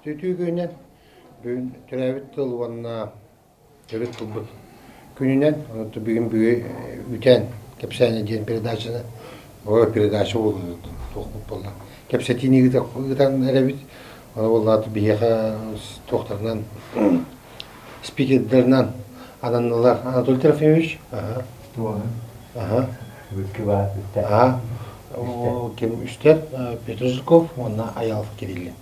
Үтүө күнүнэн бүгүн төрөөбүт тыл уонна төрүт тылбыт күнүнэн, онон бүгүн бүгүн үтээн кэпсээнэ диэн передачаны ой передача буолуо туохпут буолла кэпсэтиини ыытан эрэбит. Ону буоллаат биһиэхэ туохтарынан спикердэринэн ананнылар Анатолий Трофимович, аха, аха, аха, ким үстэр Петр Жирков уонна Айал Кириллин.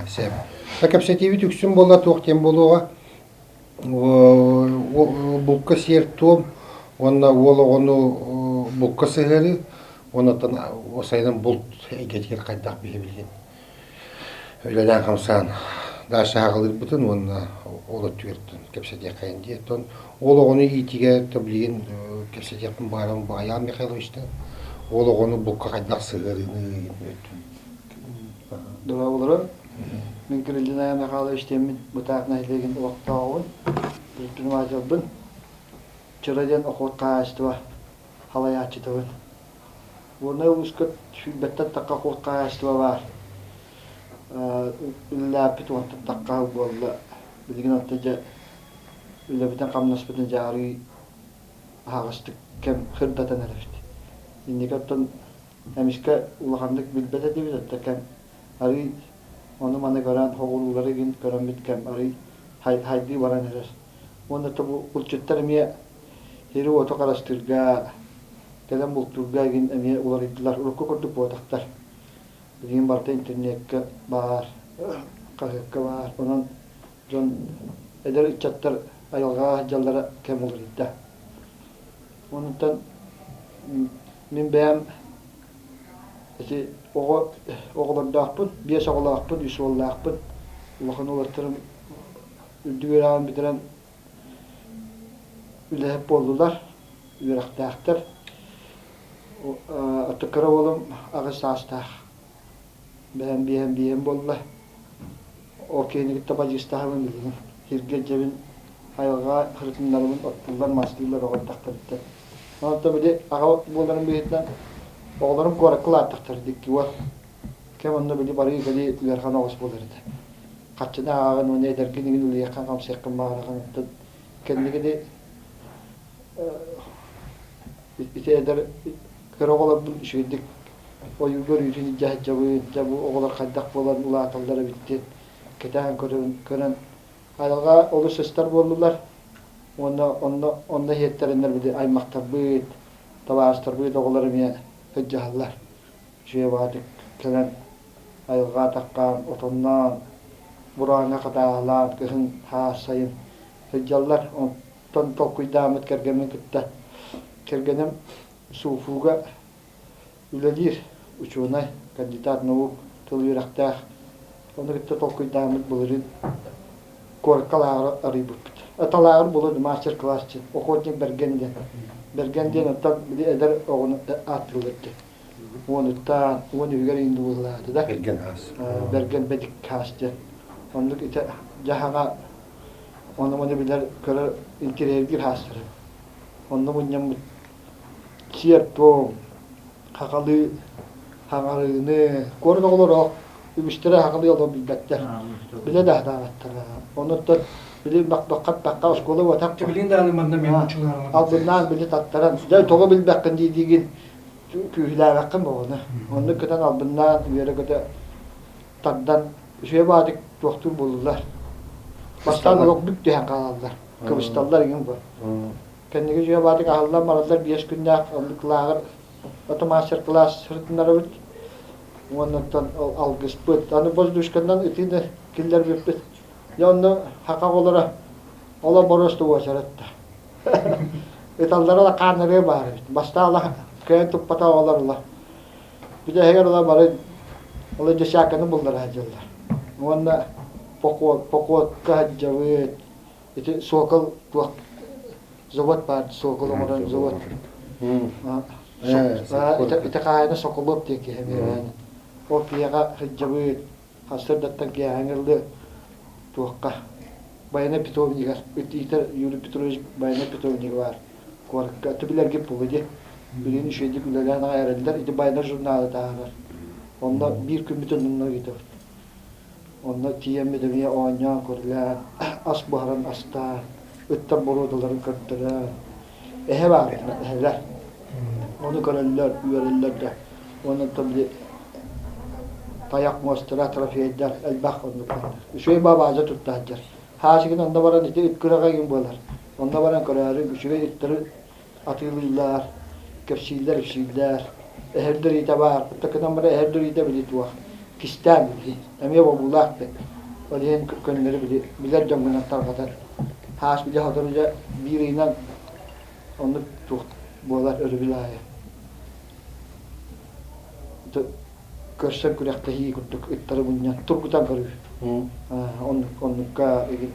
Сөп. Кэпсэтиибит үксүн буолла туох диэн буолуоҕа булка сиэр-туом уонна уол оҕону булка сыһыарыы уонна сайынын булт эйгэтигэр хайдах биһи үлэлээн-хамсаан дальше аҕалыырбытын уонна ол өттүгэр кэпсэтиэххэйин дии. Оттон уол оҕону иитиигэ билигин кэпсэтиэхпин баҕарабын Айаал Михайловичтан уол оҕону булка хайдах сыһыарыыны өттүн. Дорооболорун. Мин Кириллина Михайлович диэммин Бытаах нэһилиэгин олохтооҕубун, предпринимательбын. Чыра диэн охот хаһаайыстыба халайааччытабын. Горнай улууска сүүрбэттэн тахха охот хаһаайыстыба баар. Үлэлээппит уонтан тахха буолла. Билигин онто дьэ үлэбитин-хамнаспытын дьэ арыый аһаҕастык кэм сырдатан эрэбит. Инники оттон эмискэ улаханнык билбэт этибит, оттон кэм арыый ону-маны көрөн, хоҕуруулары игин көрөммүт кэм арыый хайдыы баран эрэр. Уонна то бу булчуттар эмиэ сири-уоту харыстыырга, кэлэн бултуурга игин эмиэ уларыйдылар. Урукку курдук буотахтар. Билигин барыта интернеккэ баар, хаһыакка баар. Онон дьон эдэр ыччаттар айылҕаҕа сылдьаллара кэм уларыйда. Онтон мин бэйэм ити оҕо оҕолордоохпун, биэс оҕолоохпун, үс уоллаахпын. Улахан уолаттарым үрдүк үөрэҕин бүтэрэн үлэһит буоллулар, үөрэхтээхтэр. Оттон кыра уолум аҕыс саастаах. Бэйэм биэһэн биэһэн буолла. Ол киһини кытта бадьыыстаһабын билигин. Сиргэ дьэбин айылҕа ырытыннарабын оттуллар, мастыыллар оҕо эрдэхтэриттэн. Онтон били аҕа буоларым быһыытынан оҕолорум куоракка улааттахтар дикки уол. Кэм онно били барыы-кэлии ыарахан оҕус буолар этэ. Хаччыны ааҕан уонна эдэргин игин үлүйэххин хамсыаххын баҕараҕын. Оттон кэнники ити эдэр кыра оҕолорбун үчүгэйдик ойуурга өрүүтүн илдьэ сылдьабын, дьэ бу оҕолор хайдах буолан улааталлар эбит диэн кэтээн көрөн, көрөн айылҕа олус сыстар буоллулар уонна онно онно иһиэттэриннэр били аймахтарбыт, табаарыстарбыт оҕолор эмиэ сылдьыһаллар. Үчүгэй баҕатык кэлэн айылҕа атаххаан, отонноон, бурааҥҥа хатааһылаан, кыһын, хаас, сайын сылдьаллар. Онтон толкуйдааммыт кэргэммин кытта кэргэним СУФУга үлэлиир учуонай, кандидат наук, тыл үөрэхтээх. Ону кытта толкуйдааммыт былырыын куоракка лааҕыр арыйбыппыт. Это лааҕыр буолуо мастер-класс диэн, охотник Бэргэн диэн. Бэргэн диэн оттон били эдэр оҕону ааттыыллар диэн. Уонуттан, уон үһүгэр иин буулаата да. Бэргэн хаас. Бэргэн бэдик хаас диэн. Оннук ити дьаһаҕа ону-маны билэр, көрөр, интириэһиргиир хаастара. Онно мунньаммыт сиэр-туом, хахалыы хаҥарыыны, куорат оҕолоро үгүстэрэ хахалыы олох билбэттэр. Билэ да сатаабаттара. Онуттан били баххат оскуола уотах Билин даҕаны манна мен мучулааммын. Албыннаан били таттаран, дьэ тоҕо билбэххин дии-диигин күүһүлээбэххин буолуна. Оннук кытан албыннаан үөрэ-көтө тардан үчүгэй баатык туохтуур буоллулар. Бастаан олох бүк түһэн хаалаллар. Кыбысталлар игин бу. Кэнники үчүгэй баатык аһыллан бараллар биэс күннээх оннук лааҕыр ото мастер-класс сырытыннарабыт. Уоннаттан ол алгыспыт. Аны воздушканан ытыыны киллэрбиппит. Дьэ онно хака оҕолоро оло боруоста уочаратта. Ыталлара да хааннарыа баар эбит. Бастаан ыла кыайан туппата оҕолор ыла. Бүтэһигэр ыла бары ыла десяканы буллара сылдьаллар. Уонна поход, походка сылдьабыт. Ити Сокол туох завод баар, Сокол оҥорон завод. Ити хаайына Соколов диэн киһи эмиэ Ол киһиэхэ сылдьабыт. Сарсыардаттан киэһээҥҥи дылы туохха Байанай питомнигар иитэр Юрий Петрович Байанай питомнига баар куоракка. Ити билэргит буолуо дии. Билигин үчүгэйдик үлэлээн аҕай эрэллэр. Ити Байанай журналы таһаарар. Онно биир күммүтүн онно ыытабыт. Онно тиийэммит эмиэ оонньоон көрүлээн, ас буһаран астаан, ыттар боруодаларын көрдөрөн, эһэ баар эһэлэр. Ону көрөллөр, үөрэллэр да. Уонна оттон били тайах муостара, трофейдар элбэх оннук бааллар. Үчүгэй баабааза тутта сылдьар. Хаасыгын онно баран ити ыт күрэҕэ игин буолар. Онно баран көрөөрү үчүгэй ыттары атыылыыллар, кэпсииллэр-ипсииллэр. Эһэрдэр ыйыта баар. Оттокунан баран эһэрдэр ыйыта били туох кистээн били эмиэ бобуулаах бит. Ол иһин көннөрү били билэр дьоҥҥунан тарҕатар. Хаас били сотору дьэ биир ыйынан оннук туох буолар өрөбүл аайы. Көрсөн күрэхтэһии курдук ыттары мунньан тургутан көрүү. Оннук оннукка игин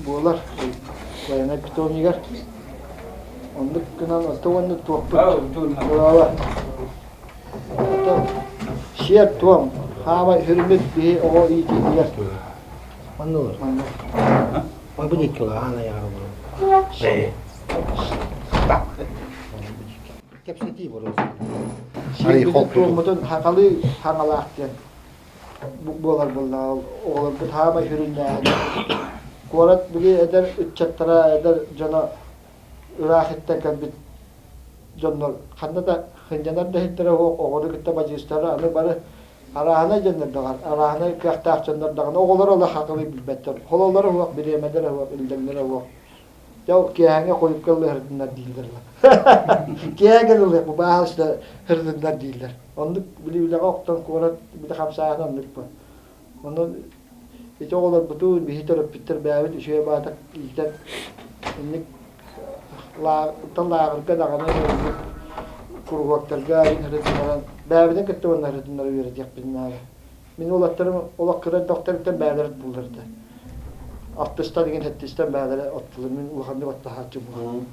буолар военнай питомнигар. Оннук гынан ото уонна туохпут буолала. Ото сиэр-туом хаамай хүрүмүт биһи оҕо иитиитигэр. Манна олор. Манна. Ой, бу диэки аан айаҕар олорор. Кэпсэтии боруос. Сиэрбитин-туоммутун хахалыы хаҥалаах диэн буолар буоллаҕа. Оҕолорбут хаамай сүрүннээһин. Куорат били эдэр ыччаттара, эдэр дьоно ыраах иттэн кэлбит дьоннор ханна да сынньанар да иһиттэрэ суох, оҕону кытта бадьыыстара аны бары арааһынай дьоннор даҕаны, арааһынай кыахтаах дьоннор даҕаны оҕолоро олох хахалыы билбэттэр. Хололоро суох, бириэмэлэрэ суох, иллэҥнэрэ суох. Дьэ ол киэһээҥҥи хойукка ыллыһырдыннар дииллэр. Киэһээҥҥи ыллыах бу баһаалыста һырдыннар дииллэр. Оннук били үлэҕэ охтон куорат били хамсааһына оннук бу. Онон ити оҕолорбутун биһи төрөппүттэр бэйэбит үчүгэй баатар иитэн инник лааҕырга даҕаны оннук куруһуоктарга ырытыннаран бэйэбитин кытта уонна ырытыннара үөрэтиэхпитин наада. Мин уолаттарым олох кыра эрдэхтэриттэн бэйэлэрэ буллар этэ. Алтыстан игин сэттистэн бэйэлэрэ оттулар. Мин улаханнык оттоһооччу буоллум.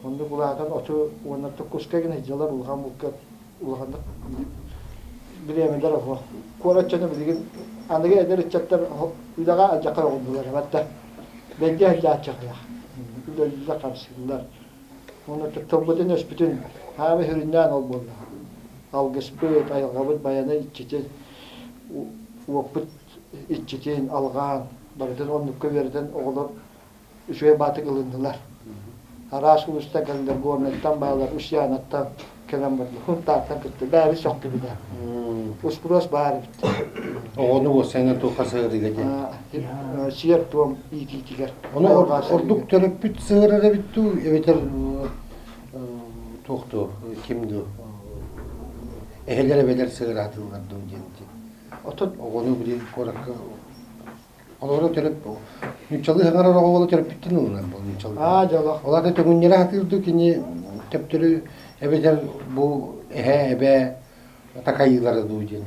Оннук улаатан оту уонна туккуска игин сылдьалар улахан булка улаханнык бириэмэлэр оһуох. Куорат дьоно билигин аныгы эдэр ыччаттар үлэҕэ алдьархай оҕуннулар эбэтэ. Бэйдиэ сылдьааччы аҕыйах. Үлэлииллэр, хамсыыллар. Уонна тылбытын-өспүтүн хаамы сүрүннээн ол буолла. Алгыспыт, айылҕабыт байана иччитин, уоппут иччитин алҕаан, барытын оннукка үөрэтэн оҕолор үчүгэй баатык ылыннылар. Араас улуустан кэллилэр, Горнайтан баалар, Устьянаттан кэлэн бардылар, Хунтаартан кытта бэйэбит сөхтүбүт Успуруос баар эбит. Оҕону уопсайынан туохха сыһыарыыга диэн? Сиэр-туом иитиитигэр. Ону ордук төрөппүт сыһыарар эбит дуу, эбэтэр туох дуу, ким дуу, эһэлэр эбэлэр сыһыараатыллар дуу диэн Отут оҕону билин куоракка Олору төрөп нууччалыы саҥарар оҕо буола төрөппүттэн ылынар буол нууччалыы. Аа дьоло. Ол аата төҥүннэрэ сатыыр дуу кини төптөрү эбэтэр бу эһээ эбээ такайыылара дуу диэн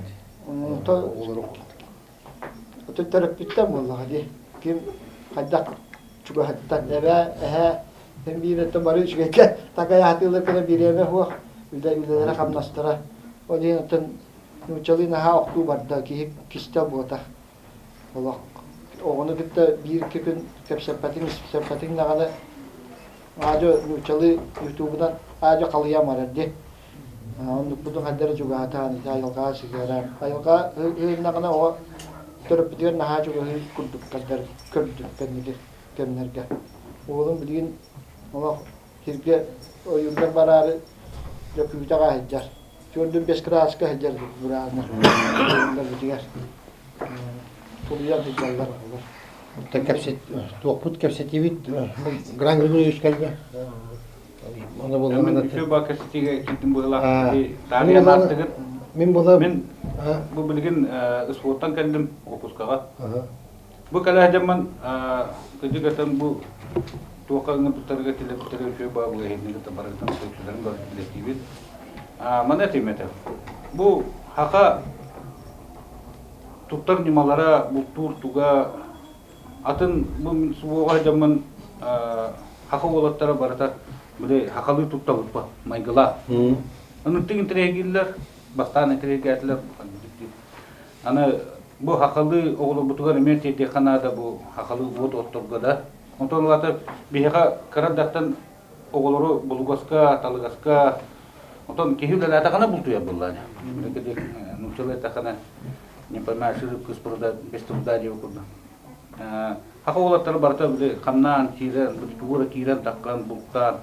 оҕолору Отут төрөппүттэн буоллаҕа дии. Ким хайдах чугаһыттан эбээ эһээ эн биир бары үчүгэйгэ такайаатыылар кэлэн бириэмэ суох үлэ үлэлэрэ хамнастара. Ол иһин оттон нууччалыы наһаа охтуу барда киһи кистэл буотах. Олох оҕону кытта биир-икки күн кэпсэппэтиҥ, испсэппэтиҥ даҕаны аадьы нууччалыы ютубунан аадьы халыйан барар дии. Оннукпутун хайда эрэ чугаһатаан, ити айылҕаҕа сыһыаран. Айылҕа ыһыннаҕына оҕо төрөппүтүгэр наһаа чугаһыы курдук көрдөр көрдүк кэнники кэмнэргэ. Уолум билигин олох сиргэ ойуурга бараары дьэ күүтэ сылдьар. Түөрдүн бэс кырааска сылдьар бырааннар битигэр тулуйан сылдьаллар оҕолор. Кэпсэт туохпут кэпсэтиибит Гран Григорьевич кэллэ. Оны Мен үчүгэй ба кэпсэтиигэ киирдим быһыылаах. Таарыйан аастыгыт. Мин була Мин бу билигин СВО-ттан кэллим уоппускаҕа. Бу кэлэ дьоммун кырдьык этэн бу туохха ыҥырбыттарыгар киллэрбиттэригэр үчүгэй баа бу эһигини кытта барыгытын үчүлэрин билэтиибит. Маны этим этэ. Бу хака туттар ньымалара, бултуур туга атын бу мин СВО-ҕа дьоммун хака уолаттара барыта били хакалыы туттабыппа майгылаах. Ыныртык интэриэһиргииллэр, бастаан интэриэһиргээтилэр Аны бу хахалыы оҕолорбутугар эмиэ тиэрдиэххэ наада бу хахалыы уот отторго да. Онтон улаата биһиэхэ кыра эрдэхтэн оҕолору булугаска, талыгаска, Отон киһи үлэлээтэҕинэ бултуйар буоллаҕа. Нууччалыы эттэххинэ, не понимаешь, рыбка из пруда без труда диэбит курдук. Саха уолаттара барыта били хамнаан киирэн, тугу эрэ киирэн таххан, бултаан,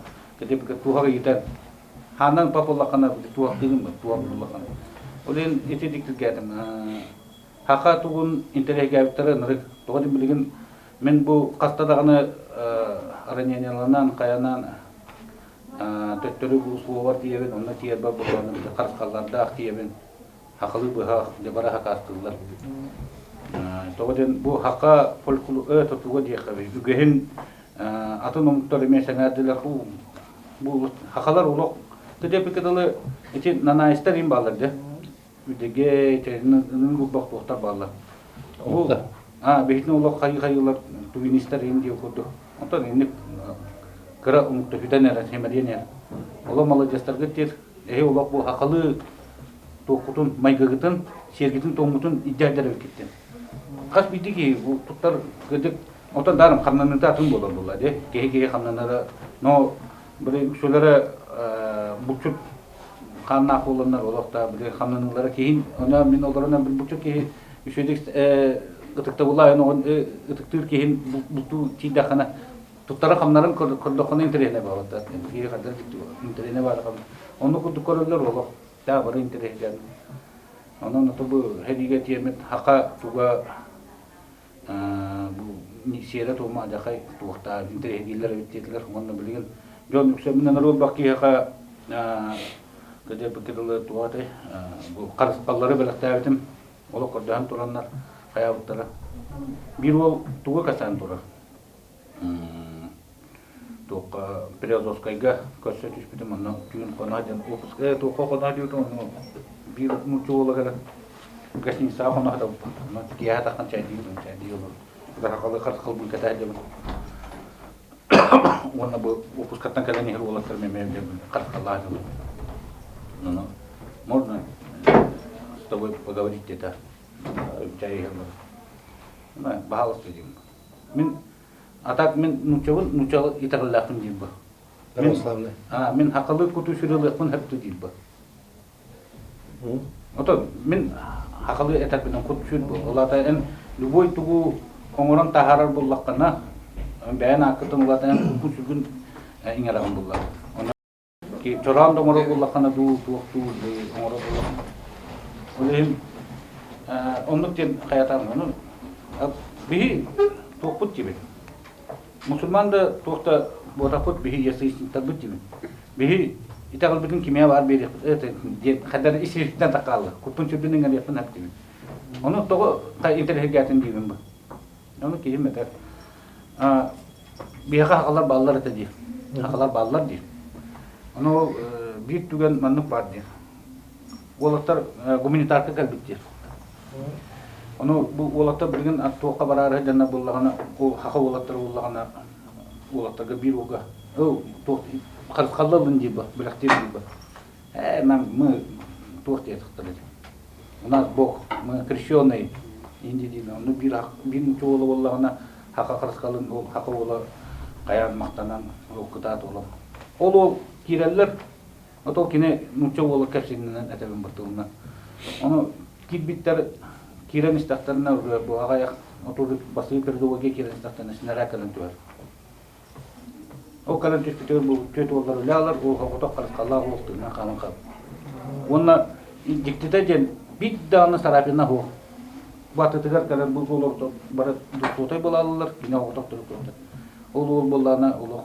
туһах иитэн, хааннан пап улахана туһахтыырым туһах улахана. Ол иһин ити дьиктиргээтим. Саха тугун интэриэһиргээбиттэрэ ынырык. Тоҕо диэн билигин мин бу хаста даҕаны ранениеланан, хайанан төттөрү услуобар тиийэбин, онно тиийэрбэр буоллаҕына харысхаллардаах тиийэбин. Хахалы быһах, дьабара хакаастыыллар. Тоҕо диэн бу хака фольклор тутуга диэххэ үгэһин атын омуктар эмиэ сэҥээрдилэр. Бу хахалар олох тдпк дылы ити нанаайстар им бааллар дьэ. Үдэгэ, ынын гурбах туохтар бааллар. Бу биһитин олох хайыы-хайыылар тувинистар иһин диэн курдук. Онтон инник кыра омукта сүтэн эрэр, сэмэриэн эрэр. Олох маладьыастаргыт диир. Эһи олох бу хахалы туоххутун, майгыгытын, сиэргитин-туоммутун илдьэ эбиккиттэн. Хас биирдии киһи бу туттар кырдьык отон дарым хамнаныыта атын буолар буолла дии. Киһи-киһи хамнанара, но били үксүлэрэ булчут хааннаах буоланнар олох да били хамнаныылара киһин ону мин олорон булчут киһи үчүгэйдик ытыктабыллаах ытыктыыр киһин бултуу тиийдэххинэ туттара хамнарын көрдөххүнэ интэриэһинэй буолар киһи хайдах интэриэһинэй баар оннук курдук көрөллөр олох да бары интэриэһинэй онон ото бу сэриигэ тиэммит хака туга бу сиэрэ-туома адьахай туохтаа интэриэһиргииллэр эбит диэтилэр уонна билигин дьон үксэ мин ынырылбах киһиэхэ кыдьайбыкка дылы туох этэй бу харысхаллары бэлэхтээбитим олох көрдөһөн тураннар хайаабыттара биир уол тугу кэсээн турар туохха Приазовскайга көрсө түспүтүм онно түүн хоно диэн опуск туохха хоно диэбитим онно биир нуучча уола кэлэн гостиницаҕа хоно сытабыппын онно киэһэ таххан чэйдиибин чэйдии олорон харахалы харысхалбын кэтэһэ дьабын уонна бу уоппускаттан кэлэн иһэр уолаттарым эмиэ билэбин харысхаллаах дьонум ону можно с тобой поговорить где-то чай иһэн баран баһаалыста диим мин А так мин нууччабын нууччалыы итэҕэллээхпин диир бу. Православный. А, мин хахалы куту сүрүлыахпын хөптө диир бу. Ото мин хахалы этэрбинэн кут сүр бу. Улата эн любой тугу оҥорон таһаарар буллаххына бэйэн ааккытын улата эн кукку сүргүн иҥэрэҕин буллар. Чороон да оҥорор буоллаххына дуу, туох дуу оҥорор буоллаххына. Ол иһин оннук диэн хайатаан ону биһи туохпут диибин. Мусульман да туох да буотахпыт биһи язычниктарбыт диибин. Биһи итэҕэлбитин кимиэ баар биэриэхпит диэн хайдар ис иһиттэн такаалла. Куппун сүрбүн иҥэриэхпин хап диибин. Ону тоҕо интэриэһиргээтин диибин бу. Ону киһим этэр. Биһиэхэ хахалар бааллар этэ дии. Хахалар бааллар дии. Ону ол биир түгэн маннык баар дии. Уолаттар гуманитарка кэлбит дии. Ону бу уолаттар билигин туохха бараары сылдьаннар буоллаҕына, хаха уолаттар буоллаҕына, уолаттарга биир уолга туох харысхалла ылын дии бу, бэлэхтиир дии бу. Ээ, нам мы туох диэтэхтэр этэ. У нас Бог, мы крещеные индийдиин. Ону биир биир уола буоллаҕына, хаха харысхалын ол хаха уола хайаан махтанан ол кытаат уола. Ол уол киирэллэр, вот ол кини нуучча уола кэпсиининэн этэбин быртылынан. Ону киирбиттэр киирэн истэхтэринэ бу аҕайах оту басыы передовойга киирэн истэхтэринэ снаряд кэлэн түһэр. Ол кэлэн түспүтүгэр бу түөрт уоллар үлэ ылар, ол соҕотох харысхаллаах уол тыыннан хаалан хаалбыт. Уонна дьиктитэ диэн биир даҕаны царапина суох. Бу атытыгар кэлэн бу уол бары двухсотай буолаллар, кини оҕотох трехсотай. Ол уол буоллаҕына олох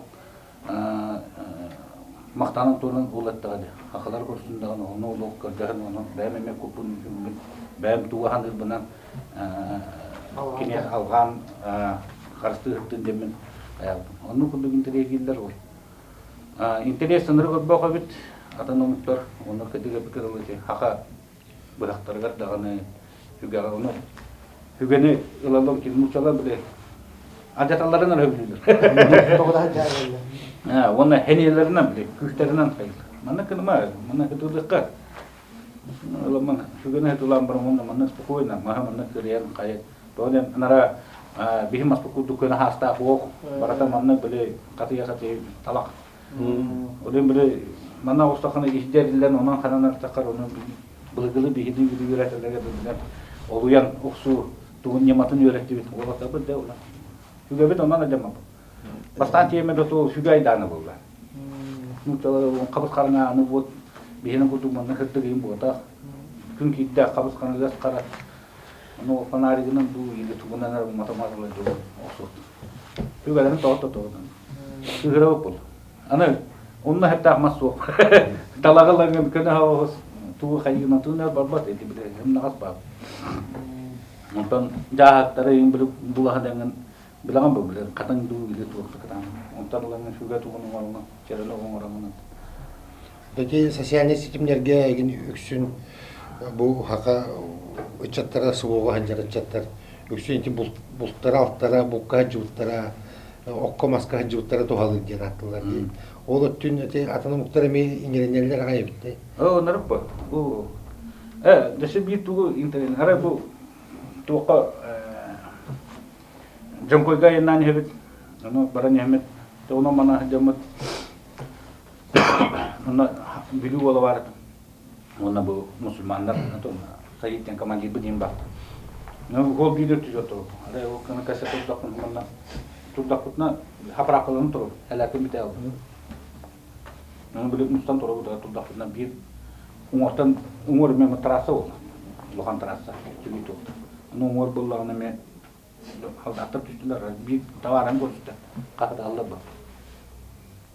махтанан туран уол эттэҕэ дии. Хахалар көрсүн даҕаны ону олох көрдөһөн ону бэйэм эмиэ куппун үчүгүн бэйэм тугу аһаныырбынан кини алҕаан харыстыыһыттын диэммин айалбын. Оннук курдук интэриэһиргииллэр ол. Интэриэс ынырык өрбөх эбит, атын омуктар онно кыдыгы кырылы хаха быһахтарыгар даҕаны үгэҕэ ону үгэни ылаллар ким нууччалар били алдьаталларын эрэ сөбүлүүллэр. Уонна хэниэлэринэн били күүстэринэн хайыллар. Манна кыныма, манна кытылыахха Ыламмын сүгэни ылан баран уонна манна спокойно маһы манна кырыйан хайа тоҕо диэн анара биһи маспыт курдук көнө хаастаах уох барата манна били хатыйа хатыйа талах. Ол били Манна оҕустаххына иһдэриллэн, онон ханан артаххар, онон былыргылыы биһиги үөрэтэллэргэ билэн олуйан охсуу тугун ньыматын үөрэттибит. Уолаттарбыт да онон. Сүгэбит онон адьаммаппыт. Бастаан тиэмэ да туол сүгэ айдаана буолла. Нууччалар хабыс хараҥааны вот биһини курдук манна сырдык ыйым буотах. Күн киирдэ хабыс хараҥа хара ону фонаригынан дуу или тугунан эрэ умата-умата дуу охсуот. Сүгэлэрин тоҕо-тоҕо Сыһырабыт буолла. Аны онно хэттаах мас суох. Талаҕы лаҥын көнө оҕус тугу хайыынан тугунан барбат эти били ымнаҕас баар. Онтон дьааһыктары ыйын били булаһын билэҕин бу били хатыҥ дуу или туох кытаан. Онтон ылаҥын сүгэ тугун оҥороҥун, чэрини оҥороҥун. Ити социальнай ситимнэргэ эгин үксүн бу хака ыччаттара СВО-ҕа сылдьар ыччаттар үксүн ити бултара-алтара, булка сылдьыбыттара, окко маска сылдьыбыттара туһалыыр диэн ааттыыллар дии. Ол өттүн ити атын омуктар эмиэ иҥэринэллэр аҕай эбит дии. Оо, оннук бу. Бу э дөссө биир тугу интернет арай бу туохха Дьоҥкойго айаннаан иһэбит. Ону баран иһэммит. Онон мана сылдьаммыт Онно Бүлүү уола баар уонна бу мусульманнар Саид диэн командирбыт диэн баар. Ну, ол биир өттүгэр турар. Арай ол кына касса турдахпын манна турдахпытына хапарааккаларын турар. Элээкин бүтэ албын. Ону били мустан турабыт турдахпытына биир уҥуортан уҥуор эмиэ трасса буолла. Улахан трасса. Түгүй туохта. Ону уҥуор буллаҕына эмиэ Халдааттар түстүлэр, биир табаарым көрүстэ, хатыталлар бу.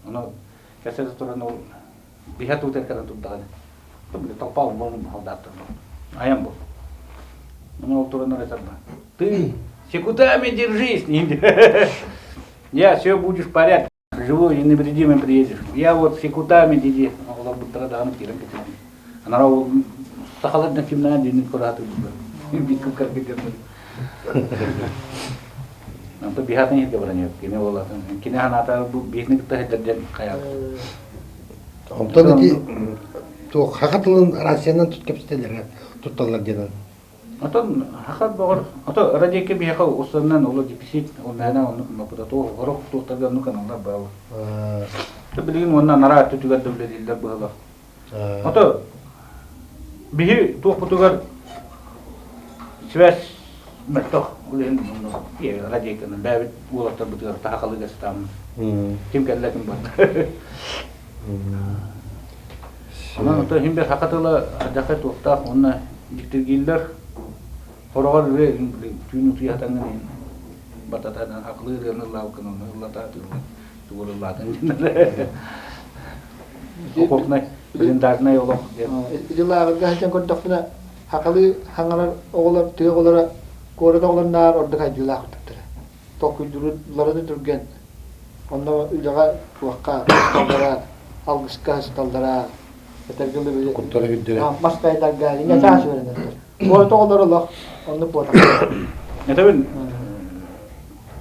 Ону кэсэ туран ол биһэ туут эркэлэн турдаҕына, толпа уллон халдааттар бу. Айан бу. Ону ол туран эрэ Ты секутами держись! Я все будешь в порядке. Живой и невредимым приедешь. Я вот секутами диди олорбуттара даҕаны киирэн кэтиһэн. Анара ол сахалар да кимнээн диэнин курааты булла. Бикким кэргиттэн. Онто биһатын иһиргэ баран иһэр. Кини уолатын. Кини ханаата бу биһини кытта сылдьар диэн хайаабыт. Онтон ити туох хаха тылын рациянан тут кэпсэтэллэр тутталлар диэн Отон хаха боҕор ото радиока биһиэхэ устанан оло дефицит ол мээнэ оннук мапыта туох орох туохтарга оннук аналлар баалар. Билигин уонна анараа өттүтүгэр да үлэлииллэр быһыылаах. Ото биһи туохпутугар связь мөлтөх ол иһин радиоканы бэйэбит уолаттарбытыгар таһахалыга сытааммыт. Ким кэллэ ким барда. Онон оттон иһин бэр саха тыла алдьархай туохтаах уонна дьиктиргииллэр. Хороҕор ырыа түүн утуйа сатаҥҥын иһин бататан акылыы ырыаны ыллаабыккын онно ыллата тыыллан тугу ыллаатын диэн. Окопнай, блиндажнай олох диэн. Ити лааҕырга сылдьан көрдөхпүнэ, сахалыы саҥарар оҕолор, тыа оҕолоро куорат оҕолорунааҕар ордук айдыылаах курдуктара. Толкуйдууллара да түргэн. Онно үлэҕэ туохха сысталлара, алгыска сысталлара, этэргэ дылы Куттара үрдүрэ. мас хайдарга инньэ чаас үөрэнэллэр. Куорат оҕолоро олох оннук буотахтар. Этэбин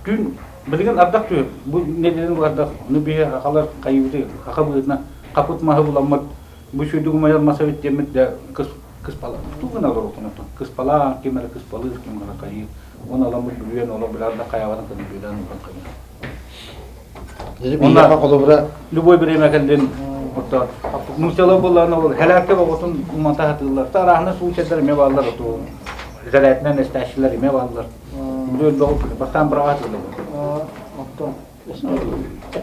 күн билигин ардах түһэр. Бу нэдиэлэни бу ардах. Ону биһи хахалар хайыбыты хаха быһыытынан хапыт маһы буламмыт бу сүүрдүк умайар мас эбит диэммит дэ кыс кыспала тугун олорутун кыспалаан ким эрэ кыспалыыр ким эрэ хайыыр Уон аламмыт бүлүөн олох билэр да хайаабатын кытын бүлэн уган кыйын. Онна холобура любой время кэллин отто нууччалар буоллаҕына ол хэлээккэ оҕотун умата сатыыллар. Арааһына случайдар эмиэ бааллар оту зэрээтинэн эстээччилэр эмиэ бааллар. Бүлүөн бөҕө бастаан быраҕа сатыыллар. Оттон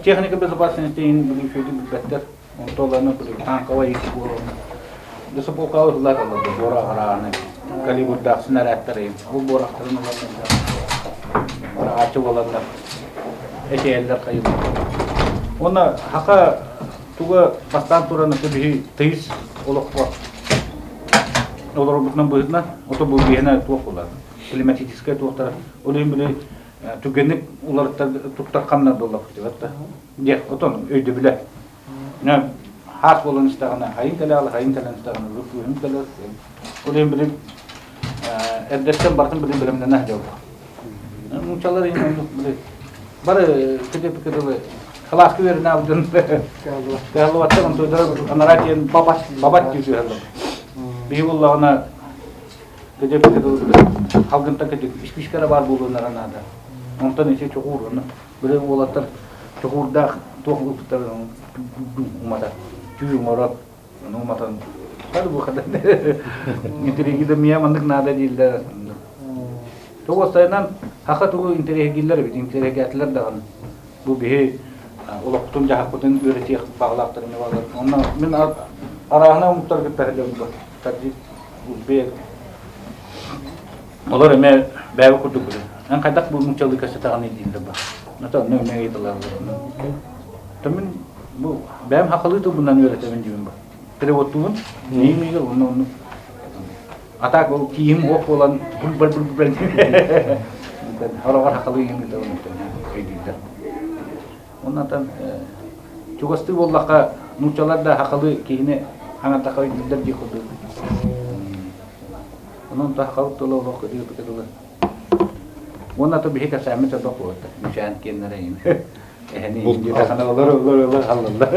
Техника безопасности иһин билин үчүгэйдик билбэттэр. Онтуоланы танковай ити буолан лесополкаҕа ыһыллар ылар буора арааны калибрдаах снарядтары ол буорахтарын ылан быраҕааччы буоланнар эчэйэллэр хайыллар. Уонна хака туга бастаан туран ото биһи тыйыс олоххо олорорбутунан быһыытынан ото бу биһиэнэ туох буолар климатическай туохтара ол иһин били түгэнник уларыттар туттар хамнар буоллахпыт да диэх отон өйдөбүлэ Хаас буолан истэҕинэ хайын кэлэҕил, хайын кэлэн истэҕинэ күһүн кэлэр. Ол иһин билим эрдэттэн барытын билим бэлэмнэнэ сылдьаллар. Нууччалар иһин оннук били бары кыдыы кылааска үөрэнэ алдын кыһаллыбаттар онтуйдара анараа диэн бабат бабат дии түһэллэр. Биһи буоллаҕына кыдыы халгынтан кыдыы испиискэлэ баар буолуоннара наада. Онтон ити чоҕуур Били уолаттар чокуурдаах туох ылбыттарын уматар. Түү оҥорон, ону уматан, хады бу хады. Интриги да миэ маннык наада дииллэр. Тугу сайынан хаха тугу интэриэһиргииллэр эбит, интэриэһиргээтилэр даҕаны. Бу биһи олохпутун-дьаһахпытын үөрэтиэх баҕалаахтар эмиэ бааллар. Онно мин арааһына омуктары кытта сылдьабын бу. Таджик, узбек. Олор эмиэ бэйэбит курдук билэр. Эн хайдах бу нууччалыы кэпсэтэҕиний дииллэр ба. Ото онно эмиэ ыйыталаһаллар. То мин бу бэйэм хахалыы тылбынан үөрэтэбин диибин ба. Переводтуубун, миигин онно онно А так ол киһим уох буолан булбар булбар хороҕор хахалыы иһин ыытабын өйдүүллэр. Оннотон чугастыы буоллахха нууччалар да хахалыы киһини хаҥатаха өйдүүллэр дии курдук. Онон та хахалык тыла олох кытыы тылы. Уонна то биһи кэпсээммит сордох буолар. Мүчээн киэннэрэ иһин. Эһэни иһин олор олор олор халлаллар.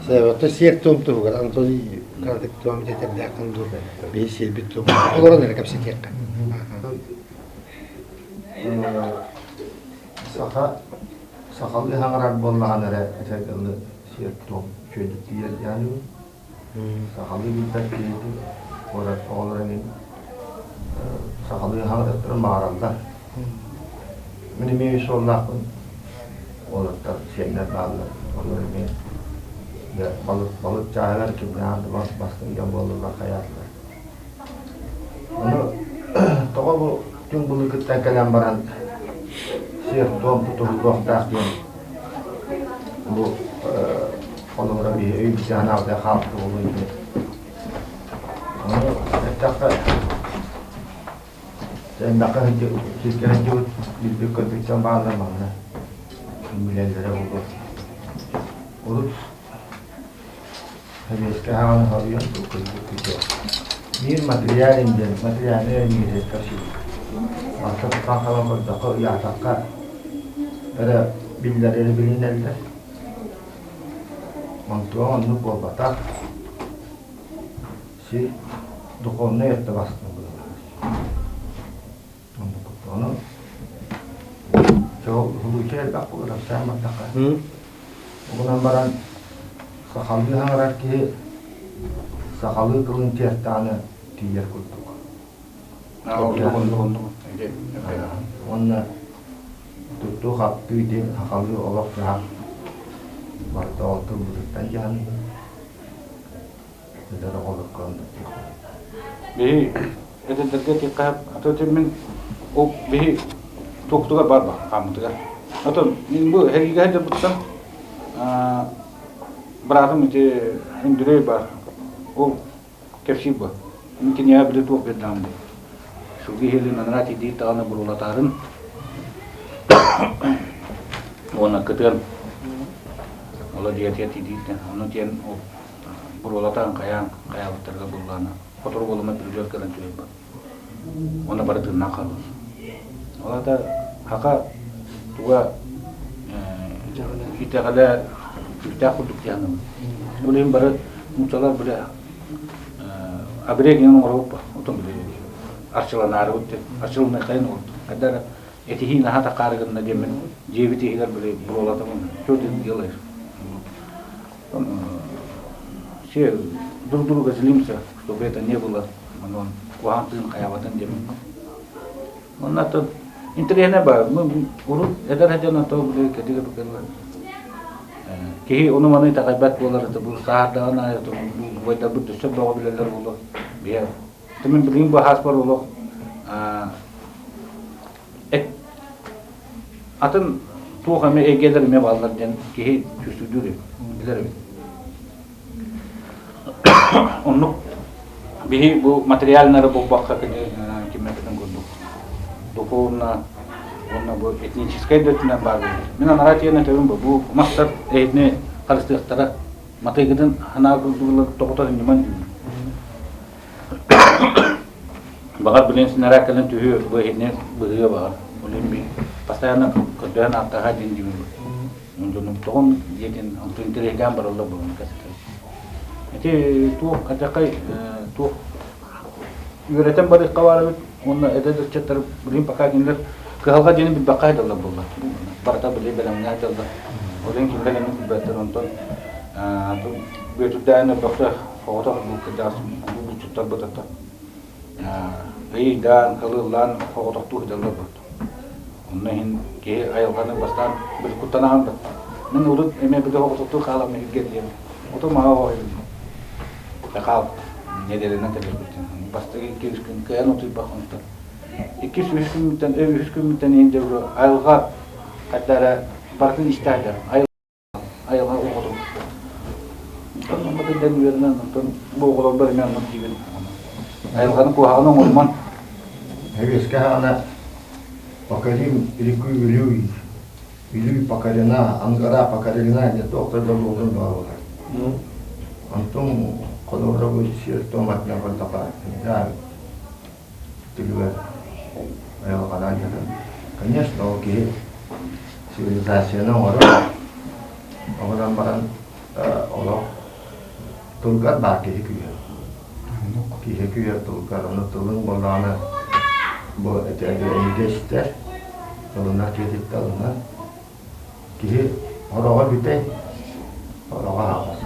Сайбатта сиэр-туом туһугар Анатолий кыратык туом этэрдээххин дуу, биһи сиэрбит туом олорон эрэ кэпсэтиэххэ. Саха сахалыы хаҥарар буоллаҕына эрэ этэргэ сиэр-туом үчүгэйдик тиийэр диэн сахалыы билбэт киһитин куорат оҕолоро эҥин сахалыы хаҥарыахтарын баҕараллар. Мин эмиэ үс уоллаахпын. Уолаттар, сиэннэр бааллар. Олор эмиэ балык, балык чааһыгар кимнээх да бастыҥ дьон буоллулар хайаатылар. Ону тоҕо бу түҥ былыргыттан кэлэн баран сиэр-туом тутуһуллуохтаах диэн бу холобура биһи өйбүт-санаабыт хаалбыт буолуо диэн. Ону эттэххэ элбэххэ сиргэ сылдьыбыт билбит көрбүт бааллар манна билэллэрэ буолуо. Урут Сэбиэскэй аҕаны хоруйан кырдьык Биир материалин диэн материальнай миэстэ Мантан тутан хаалан көрдөххө, ыйаатахха эрэ биллэр эрэ билинэллэр. Онтуон оннук буолбатах. Сир духовнай өттө бастыҥ быһыылаах. Оннук Ону случай элбэх буолар, саан бардахха. Угунан баран сахалыы хаҥарар киһи сахалыы тылын тиэртэҕинэ тиийэр курдук. Уонна туттуу-хаптыы диэн сахалыы олох-дьаһах барыта ол тылбытыттан дьаһаныы. Эдэр оҕолорго оннук Биһи эдэрдэргэ этиэххэ ато мин ол биһи туохтугар бар хааммытыгар. Ото мин бу эһигигэ сылдьарбыттан быраатым ити Өндүрэй бар. Ол кэпсиир бу. Мин киниэхэ били туох биэрдэҕим дии. Сылгы иһэлин анараа тиийдии даҕаны буруолатаарын уонна кытыан ола дьиэтигэр тиийдииттэн ону тиэн ол буруолатан хайаан хайаабыттарга буллаана сотору буолума бүрүлүөр кэлэн түһэрбит уонна бары тыыннаах хаалбыт. Ол аата хака туга итэҕэлэ күүстээх курдук дьаһанабыт. Ол иһин бары нууччалар бile обрегин оҥоробут отон бile арчыланаарыбыт диэн арчыланыаххайын оҥорбут. Хайда эрэ этиһии наһаа такаары гынна диэммин дьиэбит иһигэр били буруолатабын что ты делаешь? Все друг друга злимся, чтобы это не было. Онон куһаҕан тыын хайаабатын диэн. Онно интэриэһинэй баар. Урут эдэр сылдьан то били кэтигэ букелла. Киһи ону-маны итэҕэйбэт буолар, это бу саардаҕын аайы убайдарбыт өссө бөҕө билэллэр буолуо. Биһэ. Мин билигин бу хааспар олох Атын туох эмэ эйгэлэр эмиэ бааллар диэн киһи чувствуйдуур эбит, билэр эбит. Оннук биһи бу материальнары булбакка кини ким эппитин курдук духовно уонна бу этническэй да өттүнэн баар буолбут. Мин анараа тиийэн этэбин бу бу мастар эһигини харыстыахтара матыйгытын санаа курдук тоҕото ньыман диибин. Баҕар билин снаряд кэлэн түһүө, бу иһини быһыа баҕар. Ол иһин би постоянно көрдөһөн ааттаһа диэн дьүһүн. Дьонум тоҕон диэтин онтон интэриэһиргээн бараллар буолан кэсэтэр. Ити туох адьакай туох үөрэтэн барыахха баар эбит уонна эдэр ыччаттар билигин пока кинилэр кыһалҕа диэни билбэххэ сылдьаллар буолла. Барыта били бэлэмҥэ сылдьаллар. Ол иһин кинилэр эмиэ билбэттэр. Онтон Бүөтүрдээн өлбөхтө оҕотох бу кырдьаҕас булчуттар бытаттар. Ыйдаан, кылыллаан оҕотохтуу сылдьаллар бут. Онно иһин киһи айылҕаны бастаан били куттанаҕын бат. Мин урут эмиэ били оҕотохтуу хаалам иһиргэ диэн. Ото маһа оҕойун. Хаал нэдиэлэнэн кэлэрбиттэн. Бастакы икки-үс күн кыайан утуйбах онтон. Иккис үһүс күммүттэн, үһүс күммүттэн иһин дьэ айылҕа хайда эрэ барытын истээдэр. Айылҕа оҕото. Онтон онно кэлэн үөрэнэн, онтон бу оҕолорбор эмиэ оннук диибин. Айылҕаны куһаҕаны оҥоруман. Эбиэскэ аҕана покорим реку Вилюй, Вилюй покорена, Ангара покорена диэн туох да буолуон баҕалар. Онтон холобура бу сиэр туоматынан көрдөххө, түлүгэр айылҕалаан дьонун. Конечно, ол киһи цивилизацияны оҥорор, оҥорон баран олох тылгар баар киһи күүһэ. Киһи күүһэ тылгар, ону тылын буоллаҕына бу эйгэ истэр, тылынар киһититтэн ылынар. Киһи хороҕо бүтэй, хороҕо аһаҕас.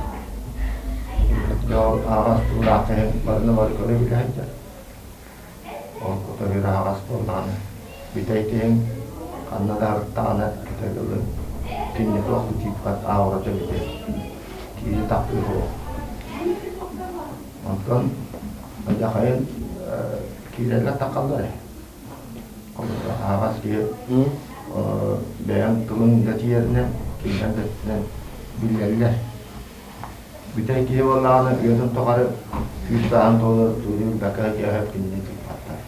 Дьэ ол аһаҕас тыллаах киһи барыны бары көрө билэ сылдьар. Ол кутуруйар аһаҕас буоллаҕына, бүтэй киһиҥ ханна да арыттаҕына кытыгылын кинини туох да тиийбэт аурата бүтэй. Киһи таптыыр суох. Онтон алдьархайын киирэллэр таххаллар ээ. Холобура, аһаҕас киһи бэйэҥ тылыҥ да тиийэринэн, кинилэр да өттүнэн биллэллэр. Бүтэй киһи буоллаҕына үйэтин тухары күүс сааһын туолар тууну билбэккэ сылдьыһар кинини тыыппаттар.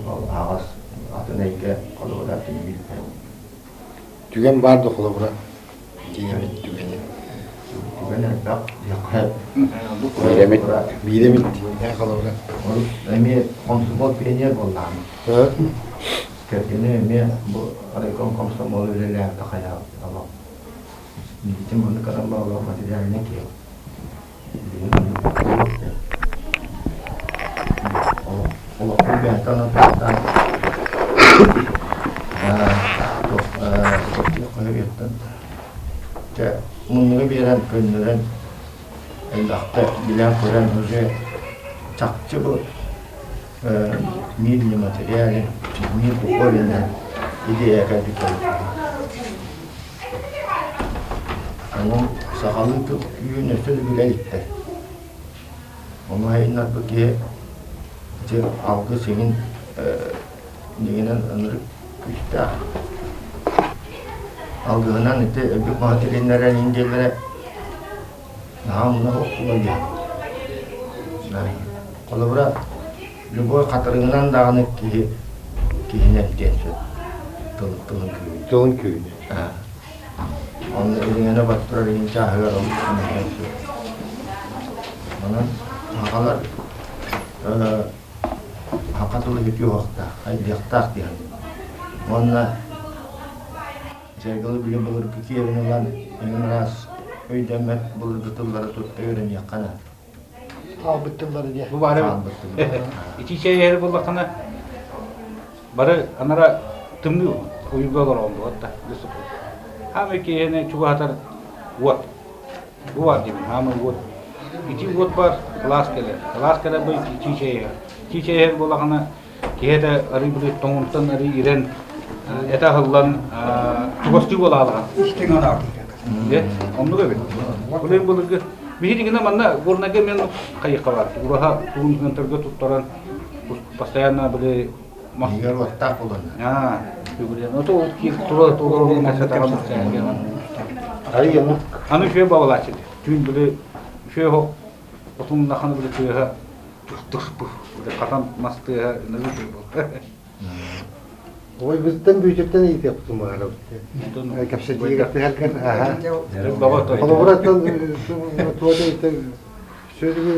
Ол аһаҕас атын эйгэ холобура кини билбэт. Түгэн баар да холобура диэмит түгэни. Түгэн элбэх диэххэ. Биирэмит биирэмит холобура. Ол эмиэ комсомол пионер буоллаҕым. Кэргэним эмиэ бу райком комсомол үлэлээбитэ хайаабыт олох. Миигин маннык кыраммалаах материальнай киһи. Олохпун бэйэтэ онон Дьэ, муннугу биэрэн, көннөрөн, элбэхтэ билэн-көрөн уже чахчы бу мир не материален, мир духовен идея кэлбит Онон сахалыы тыл күүһүн өссө да билэ иликтэр. Ону айыннарбыт киһи ити алгыс иҥин дьиҥинэн ынырык күүстээх. Алгыһынан ити өлбүт маһы тилиннэрэр иҥин диэллэрэ наһаа умна охсулар диэн. Холобура, Любой хатырыгынан даҕаны киһи киһинэн диэн сөп. Тыл, тылын күүһүнэ. Тылын күүһүнэ. Онно ириҥэни баттарар иһин чааһыгар олус көмөлөһөн сөп. Онон сахалар саха тылы бүтүө уохтаах, хайдыахтаах диэн. Уонна сэргэлы били былыргы киэбин ылан эҥин араас өйдөммөт былыргы тыллары тутта үөрэниэххэ наада. Хаалбыт тыллары диye. Бу баары ити чэй иһэр буоллаххына бары анара тымныы уйуга олороҕун буолат да хаамай киһини чугаһатар уот бу бар диибин хаамай уот ити уот бар кылаас кэлэр кылаас кэлэр бу итии чэй иһэр итии чэй иһэр буоллаххына Киһи этэ арый били тоҥунтан арый ирэн этэ аһыллан чугастыы буолаалаҕа. Истиҥ анаардыы. Оннук эбит. Былыр былыргы биһигинэ манна Горнайга мен хайыхха бар. Ураһа тугун туттаран постоянно были Миигэр уоттаах буолан. Аа, Ото ол киир тура тура Аны үчүгэй бабалааччы. Түүн били үчүгэй оһох отун улахан били тыаһа Хатан мас тыаһа Ой, быстан бүүтүттэн иитиэхпитин баҕарабыт. Кэпсэтиигэ түһэргэр аха. Холобураттан туота сүрүгү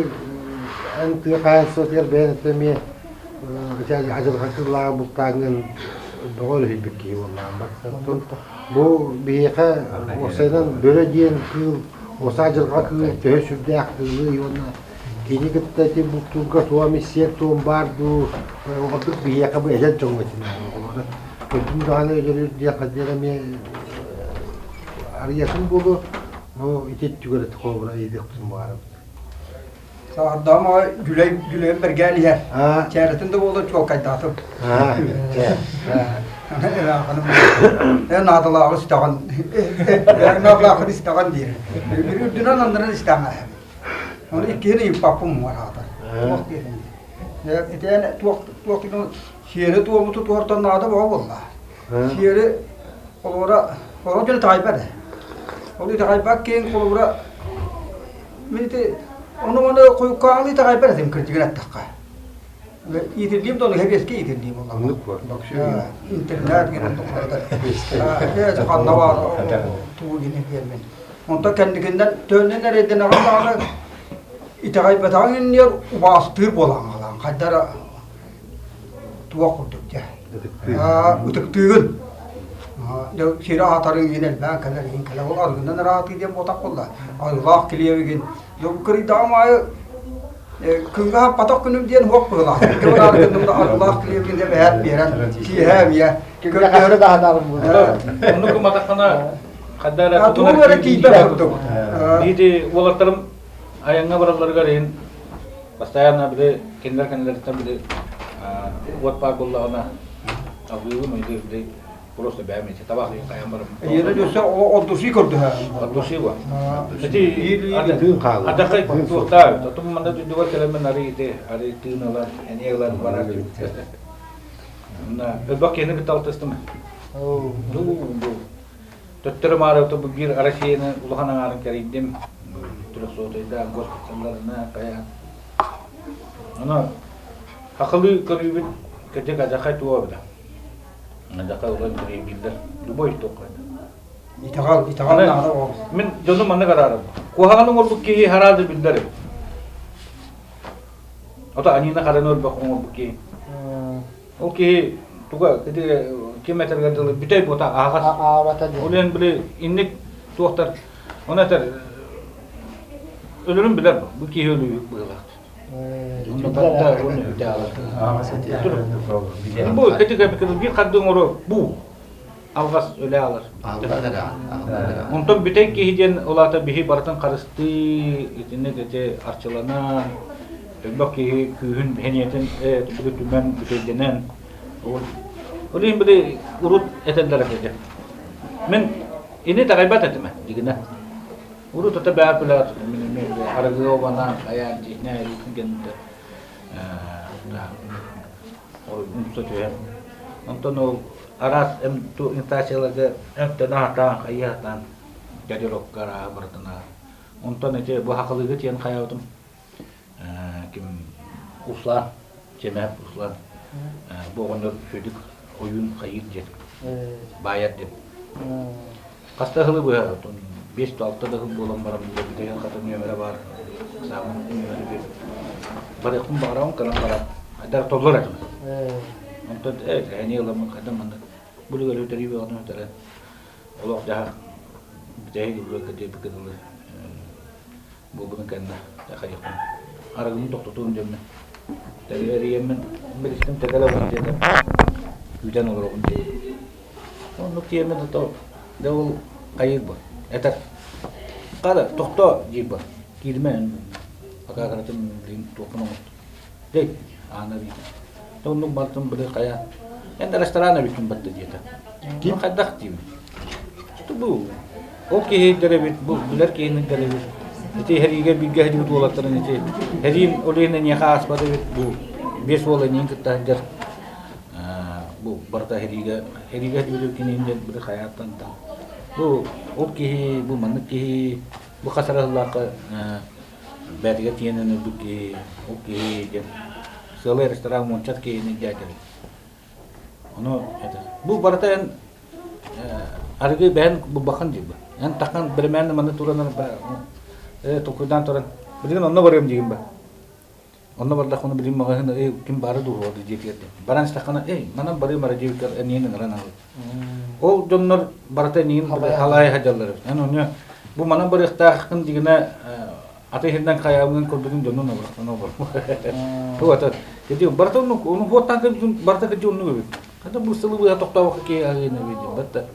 эн тыа хаһаайыстыбатыгар бэйэн эмиэ адьырҕа кыыллааҕы бултааҥҥын бөҕө өрүһүйбүт киһи буоллаҕым. Бу биһиэхэ уопсайынан бөрө диэн кыыл, оса адьырҕа кыыл төһө сүрдээх кыылый уонна Кини кытта ити бултуурга туом сиэр-туом баар дуу, ордук биһиэхэ бу эдэр дьоҥҥо итиннэ оҕолоро. Өлдүм даҕаны өлөрүр диэх диэн эмиэ арыйатын буолуо, но ити өттүгэр холобура ыйытыахпытын баҕарабыт. Саҕардаҕым аҕай дьүлэй дьүлэйин бэргээн иһэр. Чээретин да буоллар чуолкайдаатым. Эн наадалааҕы истэҕин, эн наадалааххын истэҕин диир. Үрдүнэн аннынан истэҕин аһым. Ону иккиһин ыйыппаппын муҥар аата. Туох диэтин диир. Итиэн туох туох сиэри туому тутуһартан наада бөҕө буолла. Сиэри холобура оҕо дьон итэҕэйбэт ээ. Ол итэҕэйбэт киһиҥ холобура мин ити ону-маны хойуккааҕылыы итэҕэйбэт этим кырдьыгын эттэххэ. Иитиллиим да ону хэбиэскэ иитиллиим буолла. Оннук буо. Интернет гинэн тухтардар. Ханна баар тугу гинэ диэммин. Онтон кэнникиннэн төөннөн эрэйдэнэҕин даҕаны итэҕэйбэтэҕиҥ иннигэр убаастыыр буолан хаалаҕын. Хайда эрэ туох курдук дьэ. Ытыктыыгын. Дьэ сири аһатарыҥ иһин элбээн кэлэр иһин кэлэр. Ол арыгынан эрэ аһатыы диэн буотах буолла. Арыгылаах килиэбигин. Дьэ бу кырыйдаҕым аайы күҥҥэ хаппатах күнүм диэн уох быһыылаах. Икки бараары гынным да арыгылаах килиэбигин дьэ бэһээт биэрэн киэһэ эмиэ. Күҥҥэ хаста да аһатарым буолла. Оннук гымматаххына ханна эрэ Тугу эрэ тиийбэт курдук. Бииди уолаттарым айаҥҥа баралларыгар иһин Постоянно били кинилэр кэннилэриттэн били уот баар буоллаҕына алгыыбын или били просто бэйэм ити табах хайан барым. Ийэни өссө от души көрдөһө. От души бу. Ити Тыын хаалар. Адахай туохтаа тотум манна дүдүгэр кэлэммин ары ити ары тыын ылан эниэ ылан барар. Онна өлбөх киһини кытта алтыстым. Ду бу Төттөрү маары бу биир Россияны улахан аҥаарын кэрийдим. Трехсотайдаах госпиталларына хайаан. Ону хахылыы көрүүбүт кырдьык адьахай туо эбитэ. Адьахай улан кириэбииллэр. Любой туохха. Итэҕэл, итэҕэл наада ол. Мин дьону маннык араарым. Куһаҕан оҥорбут киһи хараады биллэр эбит. Ото аньыыны хараны өлбөх оҥорбут киһи. Ол киһи туга ити ким этэргэ дылы бүтэй буота аһаҕас. Аабата диэн. Ол иһин били инник туохтар оны этэр өлөрүн билэр бу киһи өлүү быһыылаах. Бу кэтик биир харды оҥоро бу алҕас өлө алар. Онтон бүтэй киһи диэн ол аата биһи барытын харыстыы итинник ити арчыланан элбэх киһи күүһүн сэниэтин били түмэн бүтэйдэнэн ол ол иһин били урут этэллэр этэ мин ини итэҕэйбэт этим дигинэ урут ата бэйэ күлэ мин эмиэ арыгы обана хайаан дьиһинэ эриитин кэннитэ умса түһэн онтон ол араас инстанцияларга эмтэнэ сатаан хайыы сатаан дядя арааһы барытын онтон ити бу хахылыыга тиийэн хайаабытым ким Услан Чемэһэп Услан бу оҕонньор Сүөдүк ойуун хайыыр диэн баайар диэн Хаста сылы быһа 5-6 да сыл буолан баран бүтэһик хата нүөмэрэ баар саамын нүөмэрэ биэр барыахпын баҕарабын кыран баран айдар толлор этим онтон ээ эһэни ыламмын хайдах маннык бу үлүгэр үтэрии бөҕөнү үтэрэн олох дьаһах бүтэһик үлүгэр диэбиккэ дылы буолбутун кэннэ хайыахпын арыгыбын тохтотуом диэммин эрийэммин билистим тэгэлэ диэтэ күүтэн олоробун диэн Оннук тиэмэ да дьэ ол хайыыр бу этэр хара тохтоо диир бу киирмэ пока каратын билигин туохпун оҥостум дэй аана биир оннук бартым били хайа эн ресторан эбиккин батта диэтэ ким хайдах диибин бу ол киһи эбит бу билэр киһини эбит ити хэриигэ бииргэ сылдьыбыт уолаттарын ити хэриим ол иһин эниэхэ ааспат эбит бу биэс уол эниин кытта сылдьар бу барыта сэриигэ сэриигэ сылдьыбыт киниин диэн били хайааттан бу ол киһи бу маннык киһи бу хас эрэ сыллаахха бээтигэр тиийэн өлбүт киһи ол киһи диэн сыалай ресторан муончат киһини дьээтэбит ону этэр бу барыта эн арыгы бэйэн булбаххын диир эн тахан бирэмээн манна туран толкуйдаан туран билигин онно барыам диигин ба Онно бардахпына билим маҕаһыын эй ким баара дуу уһуоду дьиэтигэр диэн. Баран истэххинэ эй манан барыам эрэ диэбиккэр эниин ыҥыран аҕалбыт. Ол дьоннор барыта эниин халаайа сылдьаллар эбит. Эн ону бу манан барыахтааххын дигинэ аты иһиннэн хайаабыгын көрбүтүн дьонун обрахтан обор. Туата ити барыта оннук ону хуоттаан кэлбитин барыта кыдьы оннук эбит. Хата бу сылы быһа тохтообокко киһи аһыын эбит диэн. Батта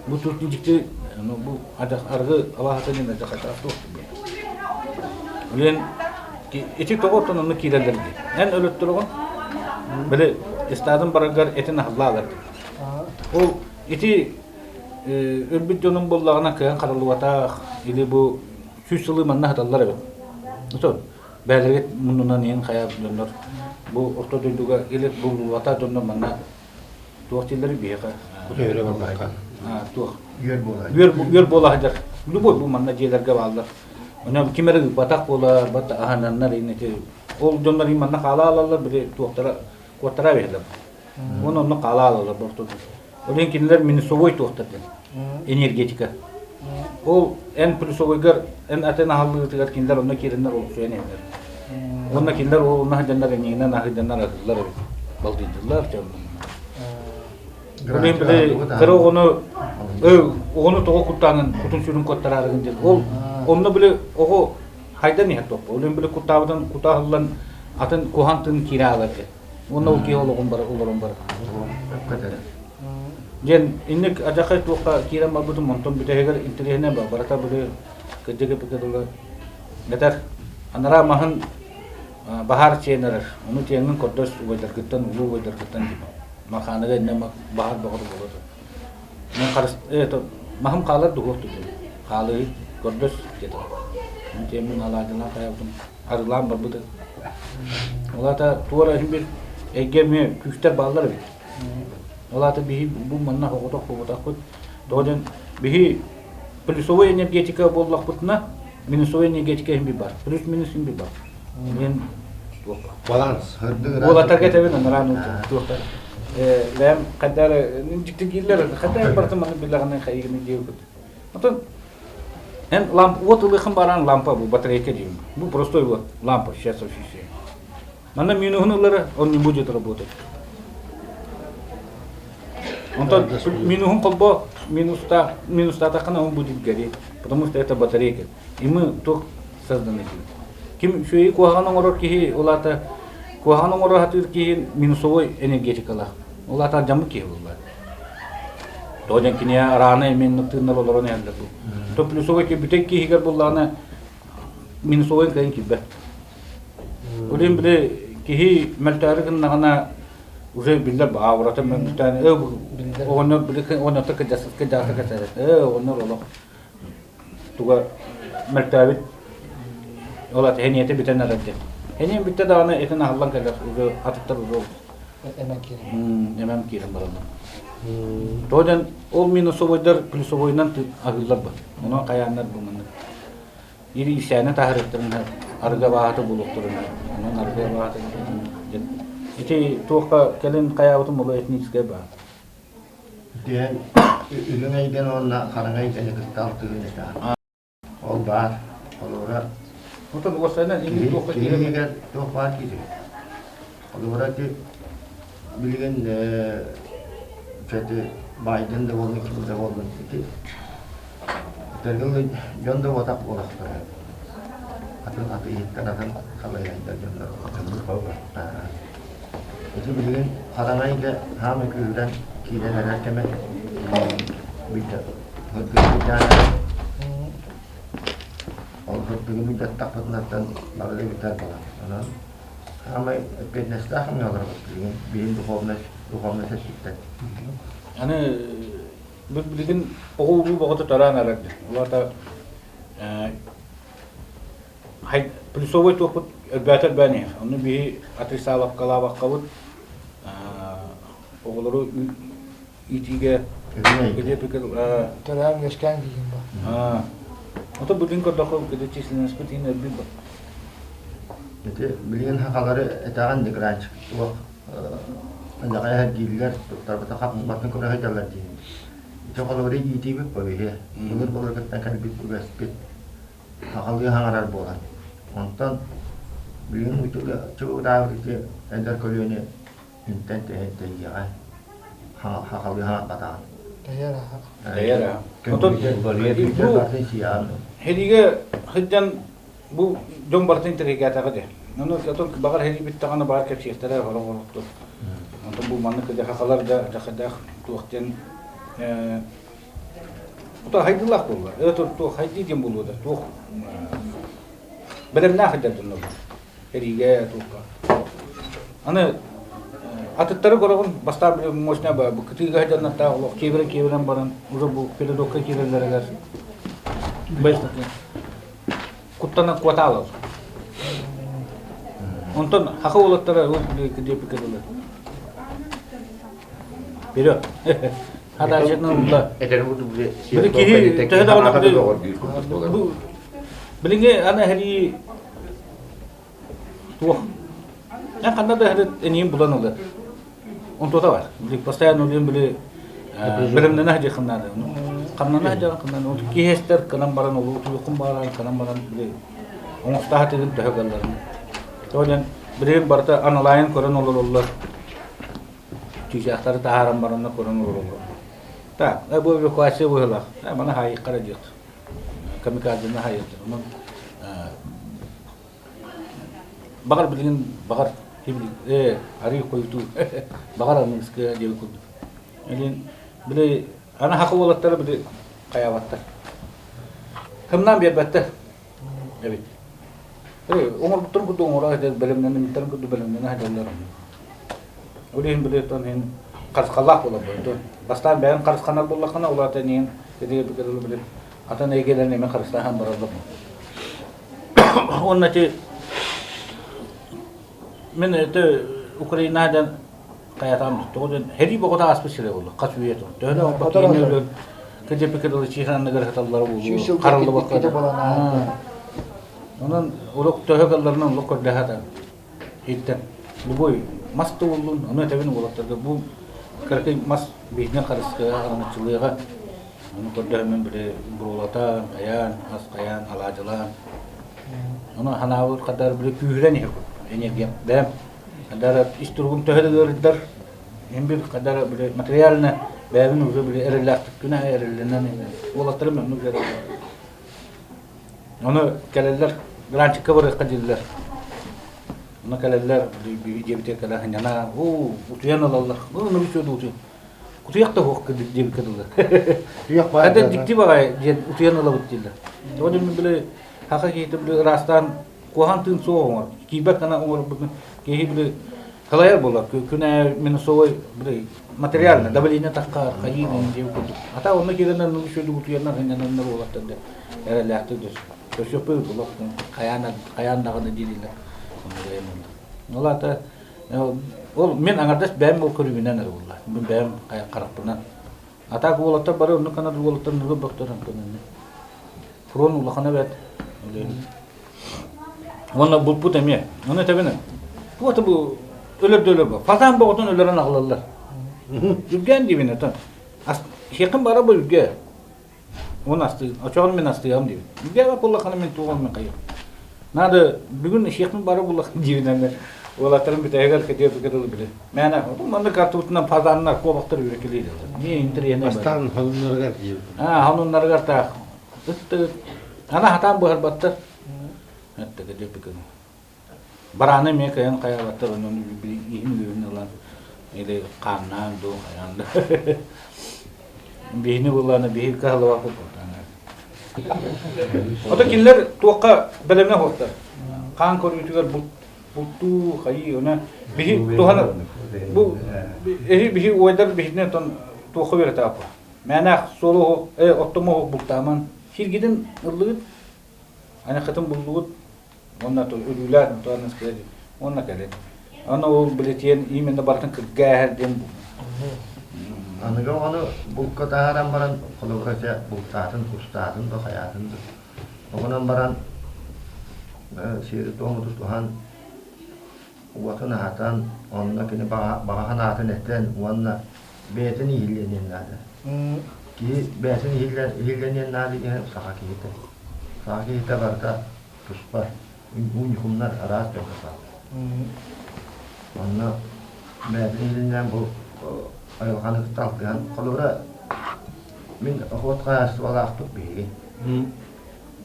бу тут дьикти Ону бу аргы алаһата диэн адьахатаах туох Үлэн ити тоҕо оттон онно киирэллэр дии. Эн өлөттөрөҕүн били ыстаадын бараргар этин аһыллаалар дии. Ол ити өлбүт дьонум буоллаҕына кыһан хараллыбатах или бу 100 сылы манна хаталлар эбит. Ото бээлэргит муннунан иһин хайа дьоннор бу орто дойдуга или булбата дьоннор манна туох дииллэрий биһиэхэ Үөрэ барбакка. Туох Үөр буола. Үөр үөр буола сылдьар. Любой бу манна дьиэлэргэ бааллар. Онон ким эрэ ыыппатах буолар, бат аһананнар ити ол дьоннор манна хаала алаллар били туохтара куоттара биһилэр. Уонна онно хаала алаллар бортодун. Ол иһин кинилэр минусовой туохтар диэн энергетика. Ол эн плюсовойгар эн атын аһаллыытыгар кинилэр онно киирэннэр олохсуйан иһэллэр. Уонна кинилэр ол онно сылдьаннар эҥиинэн аһыйданнар аһыыллар эбит. Балдыйдыллар Билин били кыра оҕону оҕону тоҕо куттаанын кутун сүрүн куоттараарыгын диэн. Ол онно били оҕо хайдан иһэр топпо. Ол били куттаабытын кута аһыллан атын куһаан тыын киирэ аалар диэн. Уонна ол киһи олоҕун бара олорон барар. Диэн инник адьахай туохха киирэн барбытым онтон бүтэһигэр интэриэһинэй барыта били кырдьык эппиккэ дылы этэр анараа маһын баһаар чиэн эрэр ону тиэҥҥин көрдөс убайдаргыттан улуу убайдаргыттан дима махааныга иннэ баһаар бөҕөр буолар мен харыс это маһым хаалар дуһуох түгэн хаалыы көрдөс диэтэ мен тиэммин алаадьылаан хайабытым арылаан барбыты ол аата туора иһин бир эйгэ эмиэ күүстэр бааллар эбит ол аата биһи бу манна оҕотох буолбатахпыт тоҕо диэн биһи плюсовой энергетика буоллахпытына минусовой энергетика иһин бар плюс минус иһин бар мен Баланс. Уолаттарга этэбин анараан туохтар бэйэм хайдары дьиктиргииллэр хайдары барытын маннык биллэҕинэ хайыгын диэбит Оттон эн ламп уот ылыахын баран лампа бу батарейка диим. Бу простой вот лампа сейчас освещение. Манна минуһун ылара он не будет работать. Онтон минуһун холбо минуста минустаатаххына он будет гореть, потому что это батарейка. И мы туох созданы Ким үчүгэйи куһаҕан оҥорор киһи ол аата куһаҕан оҥоро сатыыр киһи минусовой энергетикалаах. Ол аата алдьаммыт киһи буолла. Тоҕо диэн кини араана именно тыыннар олорон иһэллэр бу. То плюсовой бүтэн киһигэр буллаҕына минусовой кыайан киирбэт. Ол иһин били киһи мөлтөөрү гыннаҕына уже биллэр баҕа мөлтөөн э оҕонньор били оҕонньортор кырдьаска кырдьаҕаска кэсэрэ э оҕонньор олох туга мөлтөөбүт ол аты эниэтэ бүтэн эрэр диэн. Эниэм бүттэ даҕаны этин аһыллан кэлэр уже атыттар уже Эмэн киирэн. Эмэн киирэн бараллар. Тоҕо диэн ол минусовойдар плюсовойунан аһыыллар ба. Онон хайааннар бу маннык. Ири исээнэ таһырыттарын арыга бааһата булуохтарын онон арыга бааһата ити туохха кэлин хайаабытым ол этническэй баар. Диэн үрүҥ эйгэни уонна хараҥа эйгэни кытта алтыһыы этэ. Ол баар. Холобура, Отон уопсайынан киһи киһи иһигэр туох баар киирэр. Холобура, ити билигин ити Байден да буоллун, ким да буоллун ити этэргэ дьон да буотах буолахтара. Атын атыыһыттан атын салайайдар дьоннор. Ити билигин хараҥа эйгэ хаамай күүһүрэн киирэн эрэр кэмэ Ол сырдыгын ыйдаттахпытынаттан бары да бүтэр буолар. Онон хаамай эппиэтинэстээх кэмҥэ олоробут билигин билигин духовность духовность өттүттэн. Аны билигин оҕо уруу бөҕөтө төрөөн эрэр. Ол аата плюсовой туохпут өлбөөтө өлбөөн иһэр. Онно биһи отрицаловкалаабаккабыт оҕолору иитиигэ Төрөөн үөскээн киһим ба. Ото билигин көрдөххө где численностьпыт иһин өлбүт ба. Ити билигин хахалары этэҕин дегранч туох аньаҕай эргииллэр туттарбыта хаппатын көрө сылдьаллар диин. Ити холобура иитиибит бо биһи. Былыр былыргыттан кэлбит үгэспит Сахалыы саҥарар буолан. Онтон билигин чугудаабыт ити эдэр көлүөнэ интэн тэйиэҕэ сахалыы саҥарбатаҕын. Тэйэр аха. Тэйэр аха. Онтон бу Хэригэ сылдьан бу дьон барытын интэриэһиргээтэҕэ дии. Ону отон баҕар һэрии бүттэҕинэ баҕар кэпсиэхтэрэ сорох орохтор. Онтон бу маннык дьахалар да дьахадаах туох диэн. Ото хайдылаах буолла. Это туох хайдыы диэн буолуо да туох бэлэмнээх сылдьар дьоннор эриигэ туохха. Аны атыттары көрөҕүн бастаан били мощная бу кытыыга сылдьаннартаах олох киэбирэн киэбирэн баран уже бу передокка киирэллэригэр куттанан куотаалал. Онтон хаха уолаттара диэпикэ дылы. Вперед! Хатааччытынан улла. Этэрин курдук били Били киһи төһө даҕаны бу билиҥҥи аны эһэрии туох эн ханна да эһэри эниин булан ылар. Онтуота бар. Били постоянно улуйан били бэлэмнэнэ сылдьыаххын наада. Хамнана сылдьаҕын ханна киһи эстэр кынан баран олуу утуйуоххун баҕаран кынан баран били оҥостаах тыгын төһө кыалларын. Тоҕо диэн билигин барыта аналайын көрөн олороллор. Чыычаахтары таһааран баранна көрөн олороллор. Так, бу эвакуация быһыылаах. Маны хаайыахха эрэ диэх. Камикадзены хаайыахтар. Онон баҕар билигин баҕар ээ арыы хойутуу баҕар аныгыскы диэбит курдук. Илин били аны хака уолаттара били хайаабаттар. Кымнаан биэрбэттэр. Эбит. Оҥорбуттарын курдук оҥоро сылдьар, бэлэмнэммиттэрин курдук бэлэмнэнэ сылдьаллар. Ол иһин били оттон иһин харысхаллаах буолар. Бастаан бэйэҥ харысханар буоллаххына, ол аата иһин били атын эйгэлэрин эмиэ харыстаһан бараллар. Уонна ити мин это Украина диэн хайатаан тоҕо диэн сэрии боҕото ааспыт сирэ буолла хас үйэ тур төһө да КДП дылы чиһин анныгар сыталлара буолуо хараллыбакка онон олох төһө калларынан олох көрдөһө иттен любой мас да буоллун ону этэбин уолаттарга бу кыракый мас биһинэн харыскыга араҥаччылыаҕа ону көрдөһөммүн били буруолатан хайаан ас хайаан алаадьылаан ону ханаабыт хадаар били күүһүрэн иһэр энергия бэйэм Хадара ис туругум төһө да ыарыйдар, мин бир хадара били материально бэйэбин уже били эрэллээхтик күнэ эрэллэнэн уолаттарым оннук эрэллэр. Ону кэлэллэр гранчикка барыахха дииллэр. Ону кэлэллэр диэбитигэр кэлэ сынньана, уу утуйан ылаллар. Ну, ну все утуйан. Кутуйах да суох диэбиккэ дылы. Кутуйах баар. Хата дьикти баҕайы диэн утуйан ылабыт дииллэр. Тоҕо диэн били хаха киһитэ били ыраастаан куһаҕан тыын суох оҥор. Киирбэт гына оҥорбутун киһи били кылайар буолар. Күнэ минусовой били материально давление таххар хайыы диэн курдук. Ата онно киирэннэр ну үчүгэй утуйаннар сынньананнар уолаттар да эрэлээхтик көрсүөхпүт булах хайаан хайаан даҕаны диирилэр. Ол аата ол мин аҥардас бэйэм ол көрүүбүнэн эрэ буолла. Мин бэйэм харахпынан. Атаак уолаттар бары оннук гына уолаттар нугу бөхтөр онтон Фронт улахана бэрт. Уонна булпут эмиэ. Ону этэбин туох бу өлөр да өлөр Фазан боҕотун өлөрөн аҕалаллар. Үргээн диибин это. Хиэхин бара бу үргэ. Оны астыы, очоҕун мин астыам диибин. Үргэ буллахына мин туоҕун мин хайым. Надо бүгүн хиэхин бара буллах диибин аны. Уолаттарым бүтэһигэр кэтиэ дылы биле. Мээнэ маннык артыбытынан фазаннар, куобахтар үрекелиир. Не интэриэһинэй. Бастаан хонуннарыгар диибин. Аа, хонуннарыгар таах. Ыт ана хатаан быһарбаттар. Эттэ кэтиэ Барааны эмиэ кыайан хайаабаттар, онон иһин үөһүн ылан или хааннаан дуу хайаан да. Биһини буллаана биһи кыһаллыбаппыт буолтаана. Ото кинилэр туохха бэлэмнэ хуохтар. Хаан көрүүтүгэр бултуу хайыы она биһи туһана бу эһи биһи уойдар биһитинэ тон туохха үөрэтааппа. Мээнээх суолу э оттомо бултааман сиргитин ыллыгыт анахытын буллугут Уонна өлүүлээх туһанан уонна кэлин. Аны ол билэтиэн именно барытын кырга эһэр диэн Аныгы оҕону булка таһааран баран холобура дьэ бултаатын, кустаатын да хайаатын да оҕонон баран сиэри-туому тутуһан уотун аһатан онно кини баҕа санаатын этэн уонна бэйэтин иһиллэниэн наада. Киһи бэйэтин иһиллэниэн наада диэн саха киһитэ. Саха киһитэ барыта туспа уникумнар араас дьоҥҥо бааллар. Онно бэйэтин иһиллэнэн бу айылҕаны кытта алтыһан холобура мин охот хаһаайыстыбалаахпыт биһиги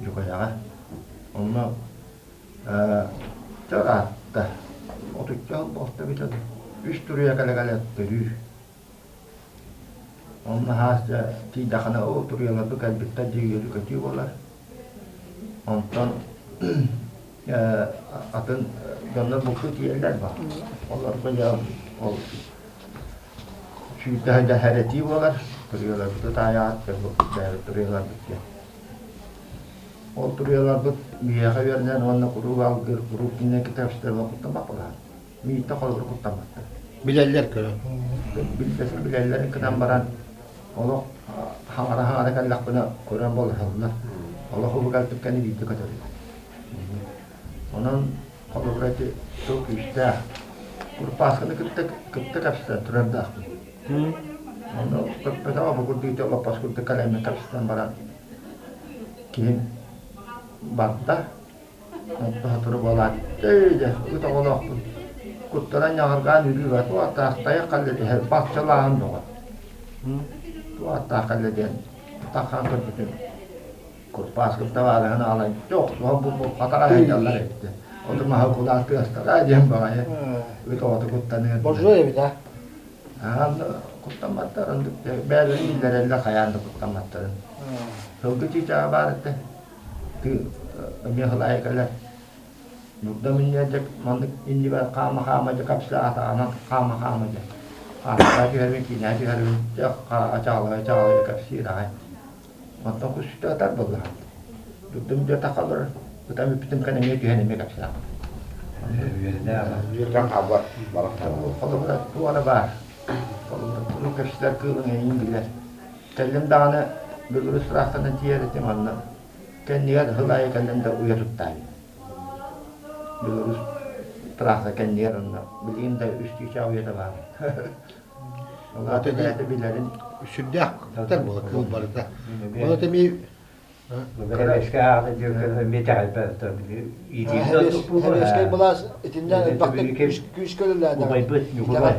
Дьукайаҕа. Онно чэ ыраатта отучча сыл буолта эбитэ дуу үс туруйа кэлэ-кэлэ төрүүр. Онно хаас дьэ тиийдэххинэ ол туруйаларбыт кэлбиттэр дии үөрүү-көтүү буолар. Онтон атын дьоннор бултуу тиийэллэр ба. Олорго дьэ ол сүүрдэ сылдьан хэрэтии буолар. Туруйаларбыты таайаат, бэйэбит туруйаларбыт диэн. Ол туруйаларбыт биһиэхэ үөрэнэн уонна куруук алгыыр, куруук кинилэр кытта кэпсэтэр куттаммат буолаһын. Мииттэ холобур куттамматтар. Билэллэр көрөн. Билбэсин билэллэрин гынан баран олох хаҥара-хаҥара кэллэхпинэ көрөн болоһоллор. Олох убугалтык кэнни биирдэ көтөллөр. Онон холобура ити тыл күүстээх. Курпаасканы кытта кытта кэпсэтэн турардаахпын. Ону көппөтөҕө бу курдук ити олоппос курдук кэлэммин кэпсэтэн баран киһим барда. Онтон сотору буолаат, "Эй, дьэ, ыт оҕолоохпун, куттанан ньаҕыргаан үрүү бар, туох ааттаах тайах кэллэ түһэр, баччалааһын бөҕө." Туох ааттаах кэллэ диэн таххан көрбүтүм, курпааскым табаарыһын аҕалан, дьэ охсуһан булбут хатаҕа сылдьаллар эбит диэн. Оту маһы кулаах тыастара диэн баҕайы ыт оҕото куттаныан. Боржой эбит а? Аан куттамматтар, оннук бэйэлэрин биллэрэллэр хайаан да куттамматтарын. Сылгы чыычааҕа баар этэ. Эмиэ хылаайы кэлэр. Нурда минньэ дьэ маннык иннибэр хаама-хаама дьэ кэпсээтаҕынан хаама-хаама дьэ. Хаамтаа түһэрбин, киинээ түһэрбин, дьэ хараҕа чаҕылыйа-чаҕылыйа кэпсиир аҕай. Онтон кусчута ытар буоллаҕа. Дурдум дьэ тахалар, ытам бүппүтүм кэннэ эмиэ түһэн эмиэ кэпсээҕин. Үөрэнэ хаалбат барахсан. Холобура туох эрэ баар. Холобура куруук кэпсэтэр кыылыҥ эйиин билэр. Кэллим даҕаны бүгүрү ыраахтанан тиийэр этим онно кэннигэр сыл аайы кэллим да уйа туттаайым. Бүгүрү трасса кэннигэр онно билигин да үс чыычаах уйата баар. Ол аата бэйэтэ билэрин сүрдээх кыттар буола кыыл барыта. Ол эмиэ Сэбиэскэй былаас итиннэ элбэхтик күүскэ үлэлээтэҕэ. Убайбыт Ньукулай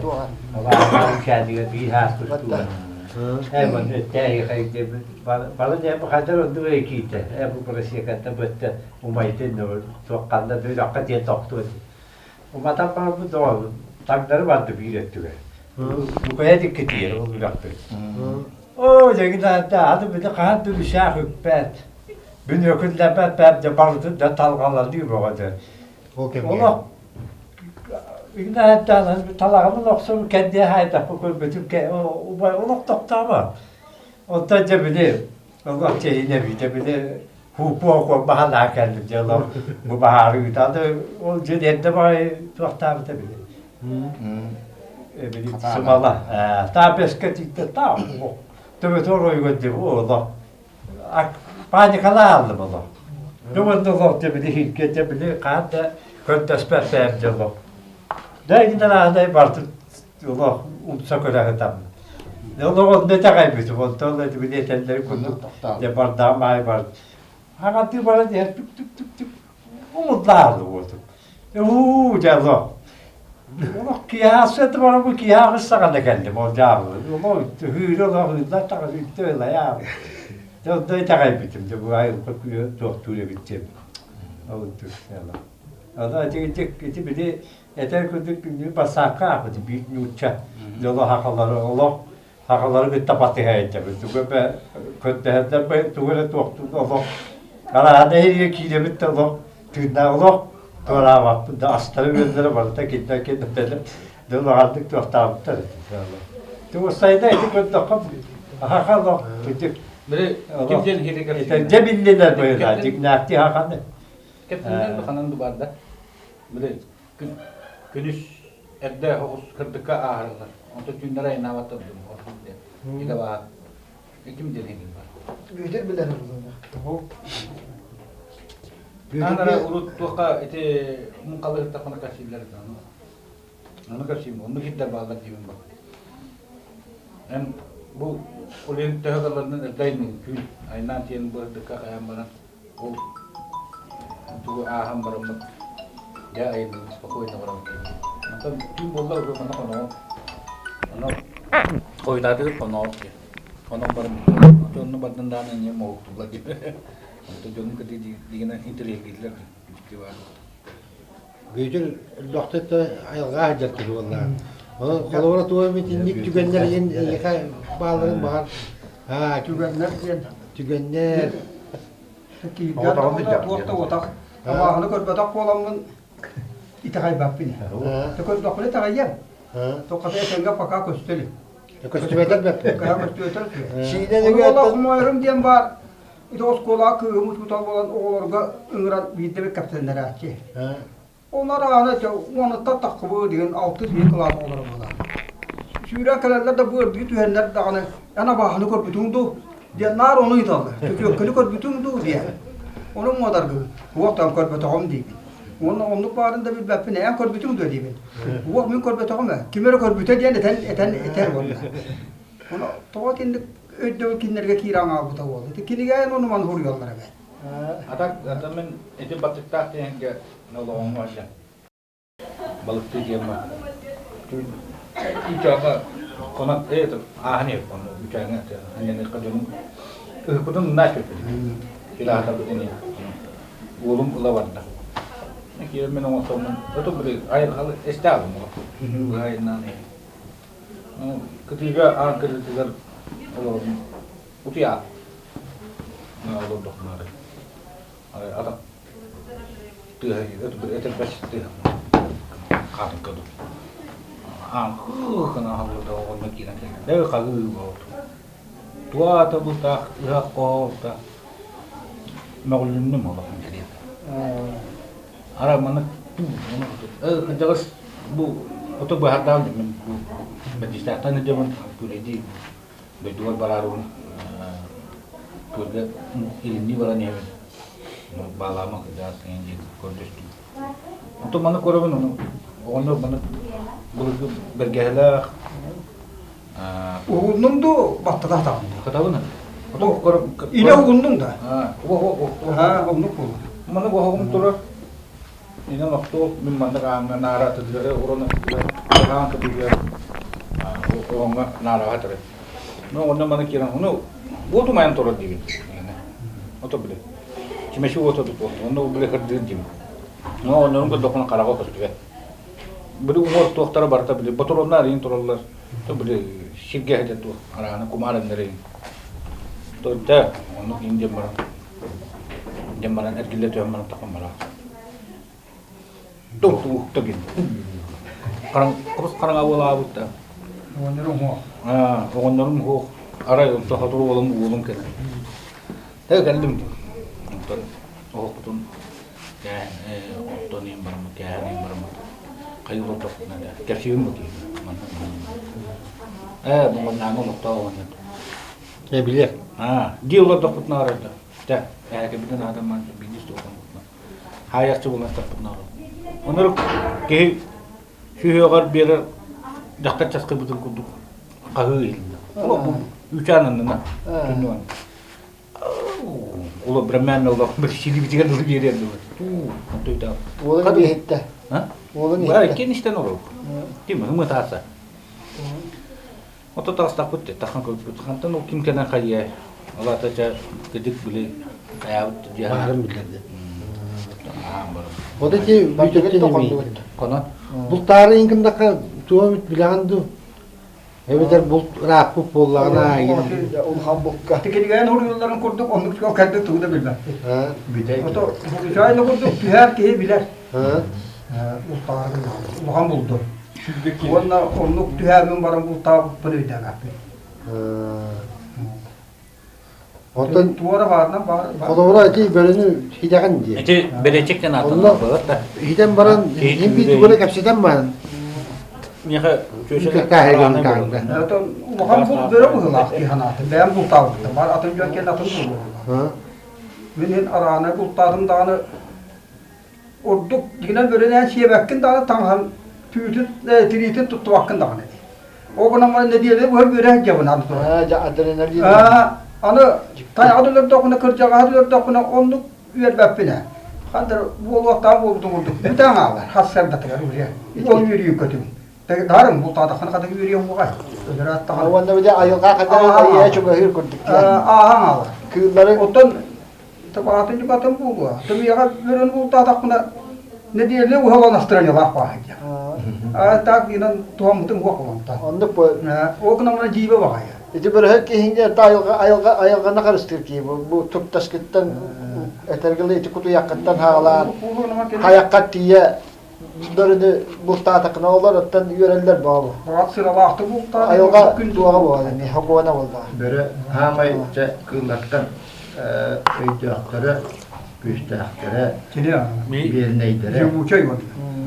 Уматан барбыт доҕор таҥнары барда биир өттүгэр. Лукайа дикки тиийэр ол үрэхпит. Оо, дьэгин аты били хаһан да үсээх үппэт. Бүн өкүллэппэт бэп да барытын да талҕалалыы бөҕө да. Ол кэмҥэ Олох игнааттаан талаҕынан охсон кэрдиэ хаайдахпы көрбүтүм убай олох тохтоомо. Онтон дьэ били олох чэйинэ бите били Һуу-пуо баһалаах кэллим дьэ олох бу баһаары ыытаады ол дьэ эрдэ баҕайы туохтаабыта били били сымала таапеска тиийдэ таа төбөтө оройугар дии олох паникалааллым олох Дьэ олох дьэ били хиргэ дьэ били хаан да көрдөспөт дьэ олох да иннинэн аадай бардым олох умса көрө сытаммын. Олох онно итэҕэйбитим, онтон ыла били этэллэрин курдук дьэ бардаҕым аайы бар. Аҕатыы баран иһэр түк-түк-түк-түк умуллаалы уотум. Уу дьэ олох. Олох киһи да бараммын киһи аҕыс саҕана кэллим ол дьаабылы. Олох ыһыыры олох ыыллар таҕыс үттэ ылайаабы. Дьэ онно итэҕэйбитим дьэ бу айылҕа күүһэ туохтуур эбит диэн. Ол Аны ити ити били Этэр курдук бассаакка аахпыт биир нуучча дьоло сахалары олох сахалары кытта батыһа илдьэбит тугу эрэ көрдөһөрдөр тугу эрэ туохтуун олох араана иһигэ киирэбит да олох тыыннаах олох туораабаппыт да астара үөллэрэ барыта кинилэр кэнниттэн да улаханнык туохтаабыттар Тугусайда ити көрдөххө аха олох кырдьык Били ким диэн иһитэ дьэ биллилэр быһыылаах дьиҥнээхтии хаханы Кэпсэннэр ханан дубарда Били күнүс эрдэ оҕус кырдыкка ааһарыллар. Онтон түүннэри айаннаабаттар дуу ордук диэн. Идэ баар. Ким диэн иһин бар. Бүөтүр билэр буолуо. Аанара урут туохха ити муҥхалыһыттахпына кэпсииллэр этэ. Ону кэпсиим. Оннук иһиттэр бааллар диибин ба. Эн бу улин төһө кылларынан эрдэ айнын түүн айнаан тиэн бырдыкка хайан баран Ол тугу ааһан бараммыт дьэ айыллыбыт спокойно барабыт. Онтон түүн буолла уже хонно хоноҕо. Ону хойутаатыгыт хоноҕо диэн. Онон баран онтон онно бардан даҕаны эмиэ моһуктуллар диэн. Онтон дьонум кытыы дигинэн интэриэһиргииллэр дьикти баар. Бүөтүр элбэхтик айылҕа сылдьар киһи буоллаҕа. Онон холобура туох эмит инник түгэннэр иһин эйиэхэ бааларын баҕар аа Түгэннэр диэн түгэннэр кииргэ туох да уотах абааһыны көрбөтөх буоламмын итэҕэйбэппин. Көрдөхпүнэ итэҕэйиэм. Тоқата этэҥҥэ пока көстө илик. Көстүбэтэр бэппин. Көстүбэтэр. Сиинэ хомойорум диэн баар. Ити оскуолаҕа кыыһым учуутал буолан оҕолорго ыҥыран биирдэ бит кэпсэннэрээччи. Олор ааны уонуттан таххыбы деген алтыс биир кылаас оҕолоро буолар. Сүүрэн кэлэллэр да быардыы түһэннэр даҕаны эн абааһыны көрбүтүҥ дуу диэн наар ону ыйыталлар. Чөчүөккэни көрбүтүҥ дуу диэн. Ону муодаргыы уох таан көрбөтөҕүм диибин. Уонна оннук баарын да билбэппин эн көрбүтүҥ дуо диибин. Уох мин көрбөтөҕүм ээ. Ким эрэ көрбүтэ диэн этэн этэн этэр уонна. Ону тоҕо итинник өйдөбүл кинилэргэ киирэн хаалбыта буолла. Ити кинигээн ону маны суруйаллар эбээт. Атак ата мин ити баттыктаах диэнгэ олоҕоҥҥо аллан балыктыы диэммэ үчээҕэ конон это ааһан иһэр онно үчээҥэ аньаныахха дьонум ыһыкпытын нааш көппүт килаатарбыт ини уолум ыла барда киирэн мин оҥостоммун ото били айылҕалы эстээҕим түүнү быһа айаннаан кытыыга аан кырыытыгар олорон утуйаат олордохпуна атах тыаһа этэрбэс тыаһа хаатыҥка дуу аан гына аһыллыда оҕонньор киирэн кэллэ хаһыы буолтум туата бутаах ыһах хоһоолта мөҕүлүннүм олохун кэриэтэ Арай маннык кырдьаҕас бу ото быһардаан мин бу бэдьиистээхтэн илдьэбин күүлэйдии дойдубар бараарыбын күөлгэ илиннии баран иһэбин баалаама кырдьаҕас эҥин диэн көрдөстүм. Онтон маннык көрөбүн ону оҕонньор маннык былыргы бэргэһэлээх Уһуннуҥ дуу, баттата сатаҕын дуу? Хатабын. Илэ уһуннуҥ да? Оннук буолла. Маннык оһоҕум турар. Инэн охтуох мин маннык ааҥҥа наара атыдыгар уран атыдыгар аан кытыгар оҕоҥҥо наараҕа турар. Ну онно маны киирэн ону уот умайан турар диибин. Ото били. Чимэчи уота тутуох. Онно били кырдыыр диибин. Ну оннорун көрдөххүнэ хараҕа көстүбэт. Били уҥуор туохтара барыта били ботуруоннар иин тураллар. То били сиргэ сытар туох арааны кумаар эннэрин. Тойда оннук иин диэн баран диэн баран эргиллэ түһэн баран тахан баран. Туох гин. Хараҥ курус хараҥа буолаабыт да. Оҕонньорум уһуох. Аа, оҕонньорум уһуох. Арай онто хотуру уолум уолум кэлэн. Тэ кэллим. Онтон оһохпутун Оттон иһин бараммыт, кээһэн иһин бараммыт. Хайыы олордохпутуна да кэпсиибин бу киһи. Ээ, моҥоннааҥы олохтоох оҕонньор. Э, билэр. Аа, дии олордохпутуна арайда. Тэ, эһэкэбитин аатан ман биирдии суохпутуна. Хаайахчы булан таппытына Онор киһи сүһүөҕэр биэрэр дьахтар часкыйбытын курдук хаһыы иһиллэ. Олох бу үүчээн аннына түннүгэн. Улу бреммен олох бір силибитигэр дылы биэриэр дылы. Туу, онтуйда. Уолун иһиттэ. Уолун иһиттэ. Бары кин истэн олору. Ким ымы тааса. Ото таастахпыт тахан көрбүт. Хантан ол ким кэнэн хайыай. Алата ча кыдык били хаябыт дьиэ. Баарын билэрди. Вот эти бүтөттен Коно. Бултаары инкындакка туом билэҕин дуу? Эбэтэр булт ырааппыт буоллаҕына Улахан булка. Тикилигэн уруйулларын курдук оннук суол кэлбит тугу да билбэт. Ото случайно курдук түһэр киһи билэр. Бултаары улахан булду. Уонна оннук түһээмин баран бултаабыппын өйдөөбөппүн. Онтон туора баарынан баар. Холобура ити бөрөнү хитэҕин дии. Ити бэлэчик диэн Онно хитэн баран иһин биир тугу кэпсэтэн баран Миэхэ Улахан булт бөрө быһыылаах дии санаатым. Бэйэм бултаабыттым. Бар атын дьон кэлэн атын булуоҕулар. Мин иһин араанай бултаатым даҕаны Ордук дьиҥинэн бөрөнөөн сиэбэккин даҕаны таҥаһын түүтүн, тириитин туттубаккын даҕаны дии. Ол гынан баран нэдиэлэ быһа үөрэ сылдьабын аны туран. Адреналин. Аны тайаҕы да өлөрдөхпүнэ, кырдьаҕаһы да өлөрдөхпүнэ оннук үөрбэппин ээ. Хандар буолуохтаах буолбутун курдук бүтэн хаалар сарсыардатыгар уже. Ол үөрүү көтүҥ. Даарым бултаатаххына хата үөрүйэх уоҕай. Өлөр аттаҕына. Уонна били айылҕа хата айыа чугаһыыр курдук. Ааһан хаалар. Кыыллары Оттон табаатын дьукатын буолуо. Тымыйаҕа бөрөнү бултаатахпына. Нэдиэлэ уһалан настроениялаах бааһы диэн. А так инан туһаммытын уох олонтон. Оннук бу. Ол гынан дьиибэ баҕайы. Ити бөрөһө киһиҥҥэ айылҕа айылҕа айылҕаны харыстыыр киһи бу бу туктаскыттан этэргилэ ити кутуйаххыттан хаалаан хайахха тиийэ бөрөнү бултаатаххына олор оттон үөрэллэр баҕа Баҕат сыралаахтык бултаан айылҕа туоҕа буолар эмиэ хокуона буоллаҕа. Бөрө хаамай чэ кыыллартан өйдөөхтөрө күүстээхтэрэ, биэрнэйдэрэ,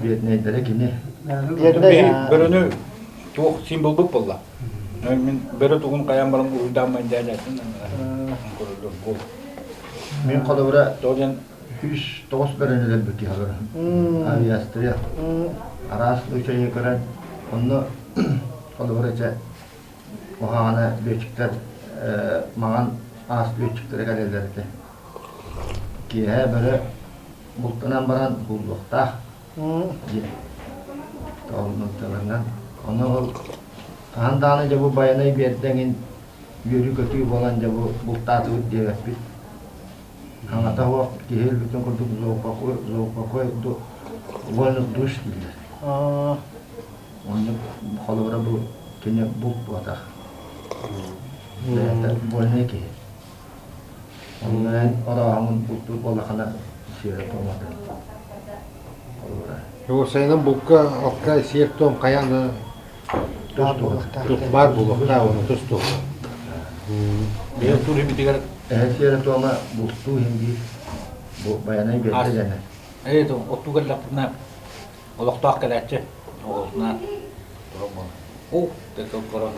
биэрнэйдэрэ кини. Бөрөнү туох символбут буолла. Мин бөрө тугун хайаан баран уруйдааммын дьээдьээтин көрөллөр буол. Мин холобура 109 бөрөнү өлөрбүт киһи Авиастрия. Араас случайы көрөн, онно холобура чэ куһаҕана лүөччүктэр маҥан аас лүөччүктэрэ кэлэллэр этэ. Киэһэ бөрө бултанан баран буллуохтаах диэн тоҕолунталарынан. Ону ол хаһан даҕаны дьэ бу Байанай биэрдэ эҥин үөрүү-көтүү буолан дьэ бу бултаатыбыт диэбэппит. Аҥата суох киһи өлбүтүн курдук зоопокой, зоопокой вольных душ дииллэр. Оннук холобура бу кини булт буотах. Бэйэтэ больной киһи. Онно орооһоҥун бултуур буоллахына сиэрэ туомата. Холобура. Уопсайынан булка алка сиэр-туом хайаан да Тус баар буолуохтаах уонна тус туһунан. Бэйэ тур иһибитигэр Эһэ сиэрэ-туома бултуу иһин биир бу Байанай биэрдэ дэнэр. Ээ, оттуу кэллэхпитинэ олохтоох кэлээччи оҕотунаан турар буолан уу тэкэл корон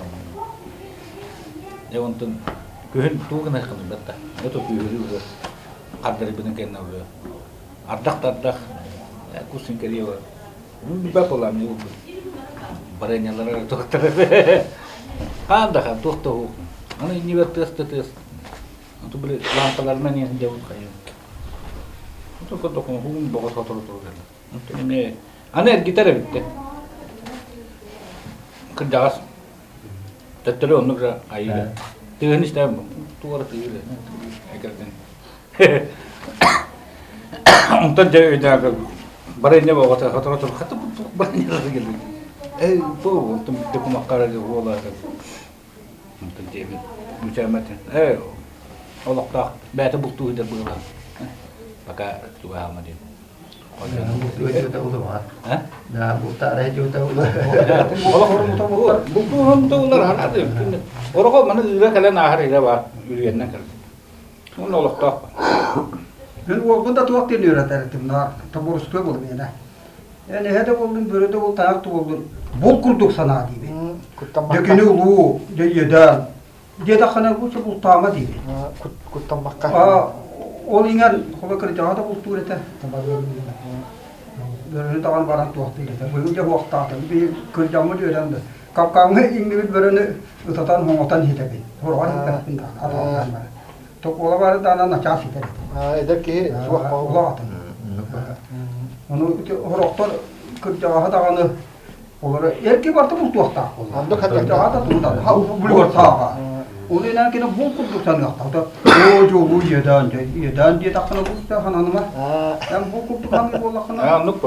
дьэ онтон күһүн тугу гыныаххыный батта это күүһүрүү уже хардарыйбытын кэннэ уже ардах да ардах кус кэриэ билбэт буолаам не барыанньалара туохтара хаан да хаан туох да уһук аны иннибэр тыас да тыас Анту били лаампаларынан иһэн дьабыт хайыам Ото көрдөххүнэ бөҕө сотору турар Эмиэ аны эргитэр эбиттэр. Кырдьаҕас төттөрү оннук да айыыга. Тыаһын истээн туора тыыр экэрдэн. Онтон дьэ өйдөөн барыанньа оҕото сотору тур хата барыанньа кэлбит. Эй бу онтон бүттэ кумаххара уола Онтон диэбит мүчээмэтин ээ олохтоох бэйэтэ бултуу сылдьар быһыылаах. Пока тугаама диэн. Орого маны ыыра кэлэн ааһар илэ баар үрүйэннэн кэлбит. Уонна олохтоох. Мин уолбун да туох диэн үөрэтэр этим наар тобуруска буолум иэнэ. Эн эһэ да буоллун, бөрө да буол, таах да буоллун, бул курдук санаа диибин. Куттаммакка. Дьэ кини улуу, дьэ иэдээн. Диэтэххинэ бу бултаама диибин. Куттаммакка. Ол иҥэн холо кырдьаҕа да бултуур этэ. Бөрөнү даҕаны баран туохтуур этэ. Быйыл дьэ уохтаатым. Быйыл кырдьаммыт үөрэн да. Капкаҥҥа иҥнибит бөрөнү ытатан хоҥотон иһитэбин. Хороҕор иһиппэппин даҕаны. Атаҕалтан баран. Токуола бары даҕаны начаас ситэр этэ. Эдэр киһи суох Улаҕатын. Ону ити хорохтор кырдьаҕаһы даҕаны олоро эрки барта бултуохтаах буолла. Оннук Кырдьаҕа да тугу да булугар сааҕа. Ол инэн кини бул курдук саныахтаах. Оо дьолу иэдээн дьэ иэдээн диэтэххинэ бу хананма. Эн бул курдук саныыр буоллаххына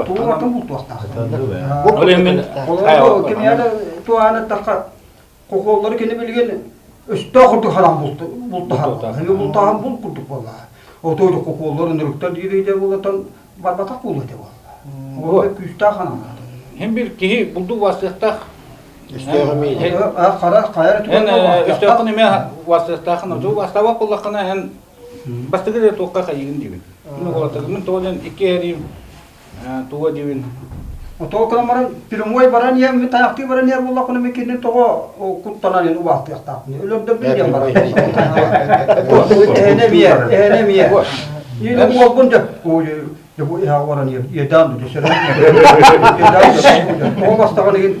тугу барытын бултуохтаах. Ол эмин Олору кимиэхэ туһаан эттэххэ Хохуоллары кини билигин өстөөх курдук хараан бултаһар. Эмиэ бултааһын бул курдук буолла. Отойду хохуоллар ынырыктар диир идэ буолатан барбатах буолуо этэ буолла. Ол күүстээх ханаан. Хем бир киһи булду васыахтаах. Өстөөх эмиэ. Хара хайар Эн өстөөххүн эмиэ васыахтаахын, оту вастаабат буоллаххына эн бастакы да туохха хайыгын диибин. Мин оҕолотогум мин тоҕо диэн икки эриим туга диибин Тоҕо гынан баран прямой баран иһэн мин тайахтыы баран иһэр буоллахпына мин кинини тоҕо куттанан иһин убаастыахтаахпын өлөрдөрбүн диэн баран эһэни эмиэ эһэни эмиэ Или уолбун дьэ дьэ бу иһэҕэ баран иһэр иэдээн дьэ сөрөн тоҕо бастаҕын иһин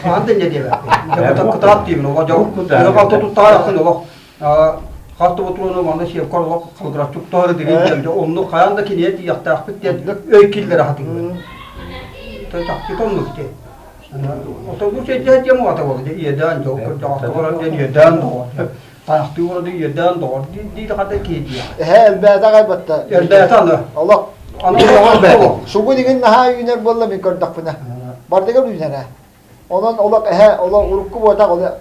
хаһан да инньэ диэбэппин дьэ кытаат диибин олох дьэ халта туттаайаххын олох Хас да ботуруону манна сиэпкэр олох халгыраччы туһары дигин диэн онну хайаан да кинигэ тиийэхтээхпит диэн өй киллэрэ сатыыбын. Тахчыта оннук дии. Ото бу сэрдээ диэн уата буолла дьэ иэдээн дьол кырдьаҕаска баран диэн иэдээн доҕор таахтыы баран иэдээн доҕор дии хата киһи диэҕэ. Эһэ элбээтэ аҕай батта. Элбээтэ аны. Олох. Сугун игин наһаа үүнэр буолла мин көрдөхпүнэ. Бардыгар үүнэрэ. Онон олох эһэ олох урукку буотах оле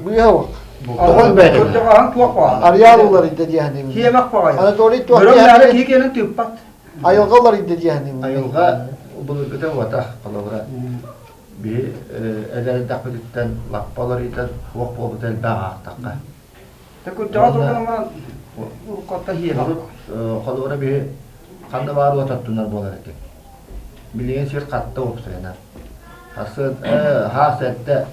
быыһа уох. Кырдьаҕаһын туох баҕа. Арыйаал уларыйда диэхинибин. Киэмэх баҕайы. Анатолий туох Бөрөм диэхинибин. мээнэ киһи киэнин тыыппат. Айылҕа уларыйда диэхинибин. Айылҕа былыргыта буотах холобура биһи эдэр эрдэхпититтэн лаппа уларыйдан туох буолбута элбэх аахтахха. Кырдьаҕас уолан баран уруккатта иһиэхэ. Холобура биһи ханна баар уот оттунар буолар этик. Билигин сир хатта уопсайынан. Сарсын хаас эрдэ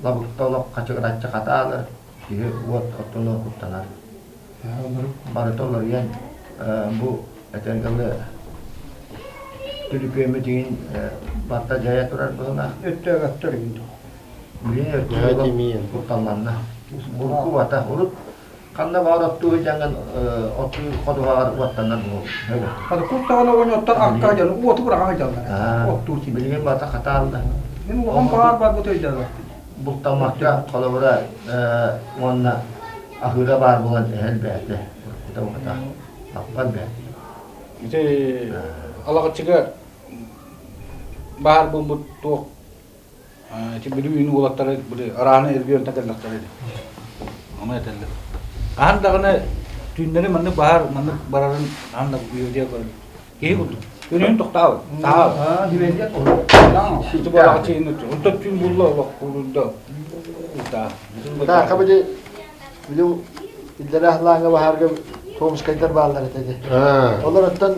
лабыкта олох хачыгыраччы хатаалар, киһи уот оттунуон куттанар. Барыта уларыйан бу этэргэ дылы түлүпүөммүт иһин барыта дьайа турар быһыылаах. Өттөөбөттөр иһин Билигин өттөөбөт кутталланна. Урукку бата урут ханна баар оттуу дьаҥын оттуу ходуһаҕар уоттанар буолуо. Хата куттаҕына оҕонньоттор акка дьон уоту быраҕа сылдьаллар. Оттуу син. Билигин бата хатаалла. Мин улахан баҕар барбыт өйдөбөппүн. Бултаммакка холобура уонна аһыыра баар буолан эһэл бээтэ. Уруккута бата аппар бээтэ. Ити Алаҕаччыга баар буолбут туох Ити Бүлүү уолаттара били арааны эргийэн кэллэхтэрэ дии. Ону этэллэр. Хаһан даҕаны түүннэри маннык баһаар маннык барарын хаһан да үйэдиэ көрөр. Киһи курдук. Күнүһүн тохтообут. Таһаабыт. Ити буолаҕа чейин Онтон түүн булла олох курдук. Таахха били били иллэрээ лааҥҥа баһаарга Томскайдар бааллар этэ дии. Олор оттон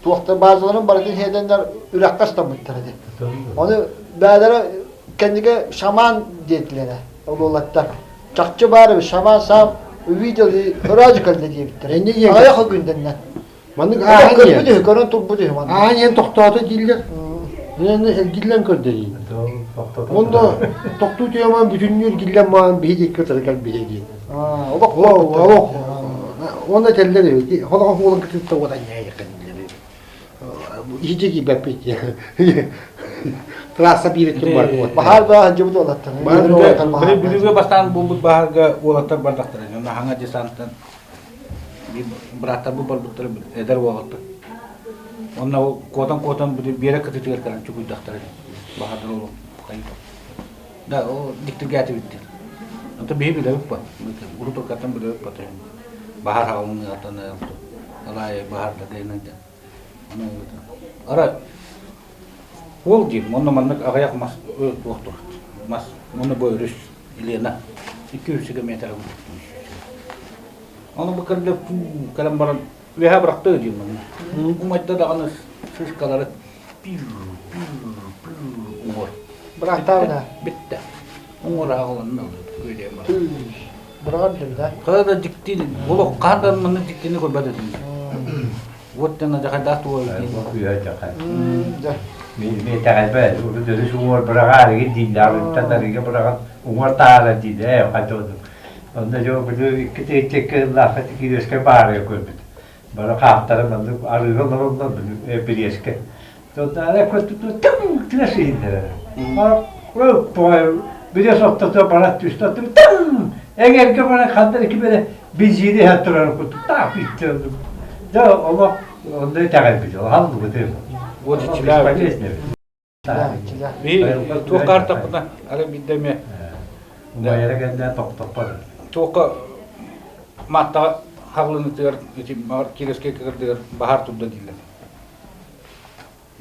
туохта базаларын барытын иһэтэннэр үрэххэ ыстаммыттар этэ. Ону бээлэрэ кэннигэ шаман диэтилэрэ ол уолаттар. Чахчы баар эбит шаман сам увидел и ыраажы кэллэ диэбиттэр. Энньэ диэн Аҕыйах күндэннэ. Маннык ааһан Көрбүт үһү, көрөн турбут үһү манна. Ааһан иһэн тохтоото дииллэр. Мин эргиллэн көрдө дии. Онно тохтуу түһэмэн бүтүннүү эргиллэн маан биһи диэки кытары кэлбитэ диэн. Олох Олох Онно этэллэр эбит. Холоҕо уолун кытта уотан ньээйэххин Иһдьэ киирбэппит Трасса биир өттүн бар Баһаар баа сылдьыбыт уолаттар. Бүлүүгэ бастаан буолбут баһаарга уолаттар бардахтара. Онно хаҥа десанттан биир бырааттарбыт барбыттара эдэр уолаттар. Онно куотан-куотан биэрэ кытытыгар кэлэн чугуйдахтара. Баһаардар олох Да, ол дьиктиргээтибиттэр. Онтон биһи билэбит ба. Урут уруккаттан билэбит ба. Баһаар хаҕылыныгартан алаайы баһаарда дэнэн Ара уол диир, онно маннык аҕыйах мас туох турар. Мас, онно бу өрүс Лена 200 метр. Ону бу кэллэ кэлэн баран үөһэ бырахты диир манна. Умайда даҕаны шишкалары уҥуор. Бырахтаабына. Бүттэ. Уҥуор аҕаланна күөлэм бар. Быраҕар да. Хара да дьикти олох хаһан да маннык дьиктини көрбөт этим. Вот тена дьахайдаах туой Күйө дьахай. Мен итэҕэйбэт, урут өрүс уҥуор быраҕаар игин дииллэр, арыттан арыыга быраҕан уҥуор таһаарар дииллэр, ээ хайдах Онно дьон били икки тыһыынча ыллаахха кириэскэ баарыга көрбүт. Бары хаахтара маннык арыыга олороллор бириэскэ. Доннаара көттүтү тым тыас иһиллэрэ. Бириэс ортото барат түстэ тым эҥэргэ баран ханна ким эрэ бензини иһэн турар курдук таах иттэ Дьэ олох онно итэҕэйбит халлыбытым. Вот иччилээбит. Туох каартаппына ары биирдэ эмиэ Убайара кэннэ тохтоппот. Туохха Маттаҕа хаҕылынытыгар ити Кировскай кырдыгар баһаар турда дииллэр.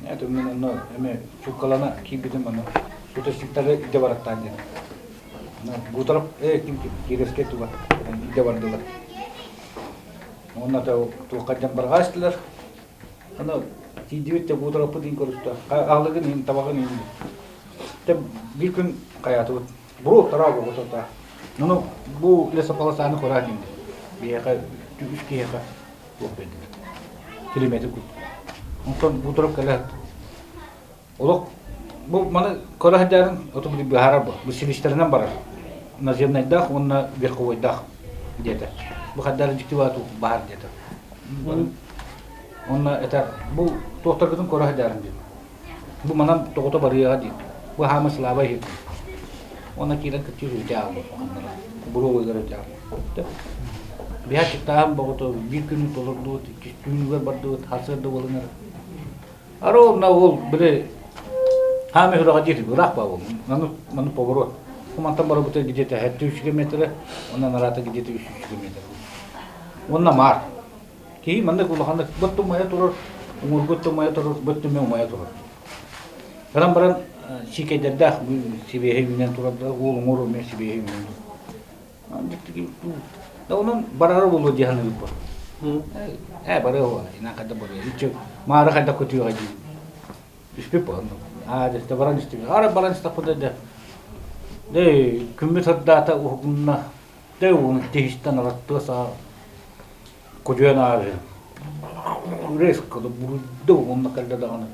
Это мин онно эме чуккалана киирбитим аны суточниктары илдьэ бараттаан диэн. Гуторов э ким Кировскай туга илдьэ бардылар. Онно туохха дьон барҕа истилэр. Аны тиийдибит да Гуторовпут иин көрүстэ. Аҕалыгын иин, табаҕын иин. Те биир күн хайаатыбыт. Бу тараа буолбута. Ну, бу лесополосаны көрө диэн. Биһиэхэ үс киһиэхэ туох биэрдилэр. Километр курдук. Онтон Гуторов кэлэ олох бу маны көрө сылдьарын оту быһаарар бу. Бу силистэринэн барар. Наземнайдаах уонна верховойдаах диэтэ. Бу хайдах дьикти баһар диэтэ. Онно этэр бу туохтаргытын көрө сылдьарын диэн. Бу манан тоҕото барыаҕа диир. Бу хаама сылааба иһит. Уонна киирэн кыччыыр үтэ аалбыт. Буруо ыгар үтэ аалбыт. Биһи аччыктааһын боҕото биир күнү толордубут, иккис түүнүгэр бардыбыт, сарсыарда буолан эрэр. Ара онно ол били хаамыы үрэҕэ диир ыраах баа ол. Маны маны поворот. Мантан барыбыта где-то 700 километры, онон араата где-то 300 километр. Уонна маар. Киһи маннык улаханнык быт умайа турар, уҥургут умайа турар, быт түмэ умайа турар. Баран баран сиикэйдэрдээх сибиэһэй үүнэн турар да, уол уҥуор эмиэ сибиэһэй үүнэн турар. Да онон барара буолуо дии саныыбыт Ээ барыа буолла, инаа хайда барыа. Иччи маары хайда көтүөҕэ дии. Түспүт буолан. Аа дьэ баран истибит. Ара баран истэхпитэ дэ. Дэ күммүт сырдаата уһугунна. Дэ уун тиһистэн араттыа саа кудьуйан аарыһы. Резко буруйда уонна кэллэ даҕаны.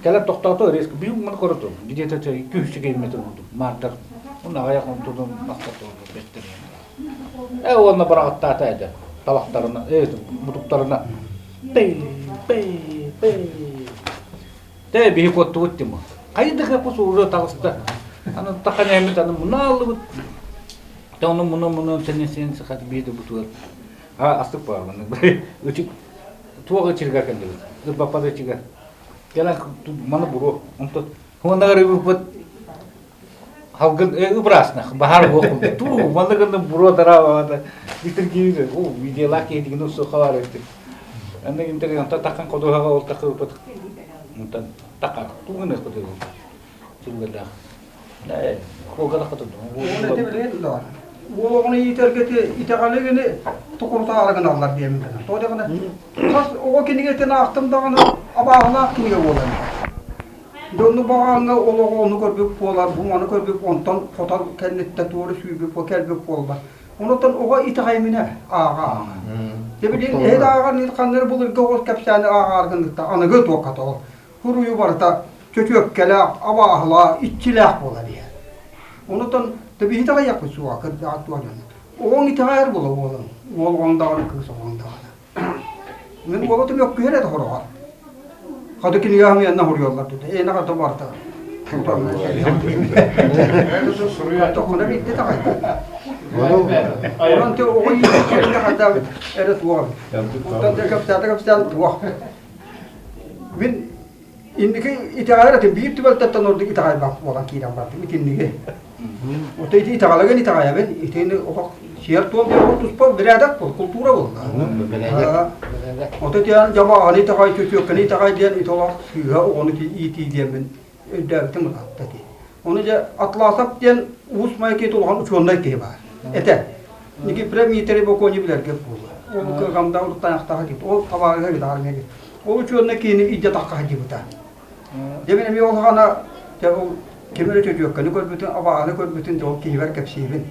Кэлэн тохтоото резко биир маны көрө где-то 200 километр курдук маардар. Уонна аҕыйах онтунан мастар бэстэр. Э уонна быраҕаттаата этэ талахтарына, э мутуктарына пэй пэй пэй Тэ биһи куоттубут тиму. Хайдах эпос уже таҕыста. Аны таханэммит аны муна аллыбыт. Тэ ону муна муна сен сен сахат биир бутугар. А астык бар маны. Үчүк туох ычырга кэллибит. Ырбаппат ычыга. Кэлэн маны буруо. Онтон хуоннагар ыбыппыт халгын ыбыраасна баһаар буох туу манна гынным буруо тараабаата итиргиир уу видеолаах киһитигин усуха бар эбит анна интер онтон таххан ходуһаҕа ол таххыппыт онтон таха туу гыныахпыт сүлгэлээх хуога таххытын Уол оҕону иитэргэ итэҕэли гини тукурутаары гыналлар диэмин гына. Тоҕо даҕаны хас оҕо кинигэтин аахтым даҕаны абааһылаах кинигэ буолар. Дьонну баҕааҥҥа ол оҕо ону көрбүт буолар, бу маны көрбүт, онтон хотон кэнниттэн туора сүүрбүт кэлбит буолла. Онуттан оҕо итэҕэйиминэ ааҕа-ааҕа. Дьэ билигин эһи да ааҕар ханна эрэ былыргы оҕо кэпсээни ааҕаар гыннык аныгы туохха ол суруйуу барыта чөчүөккэлээх, абааһылаах, иччилээх буолар иһэр. Онутан тэбиһи итэҕэйиэхпит суоҕа кырдьаҕас туох дьоно. Оҕоҥ итэҕэйэр буола уолуҥ. Уол оҕоҥ даҕаны, кыыс оҕоҥ даҕаны. Мин уолатым өккүһэр этэ хороҕор. Хата кинигэ хамыйанна хоруйаллар деді. Эйне хата барта. Тохуна биирдэ таҕайда. Онон те оҕо иитээччилэргэ хата эрэ суох. Онтон дьэ кэпсээтэ кэпсээн туох. Мин инники итэҕэйэр этим биир түбэлтэттэн ордук итэҕэйбэт буолан киирэн бардым итинниги. Ото ити итэҕэлэгин итэҕэйэбин итини олох сиэр-туом диэн ол туспа бэрээдэк буол, култуура буолла. Ото диэн дьабааҕаны итэҕэй, чөчүөккэни итэҕэй диэн ити олох сыыһа оҕону иитии диэммин өйдөөбүтүм ыраатта дии. Ону дьэ Атласов диэн Уус Майа киһи улахан учуонай киһи баар. Этэ. Никифоров Дмитрий Бокони билэргэ буолла. Ол кыгамда уртаахтаах диит. Ол табаарыһа гитарыҥа диит. Ол учуонай киһини илдьэ тахха сылдьыбыта. Дьэ мин эмиэ ол хаана дьэ ол ким эрэ чөчүөккэни көрбүтүн, абааһыны көрбүтүн дьэ ол киһибэр кэпсиибин.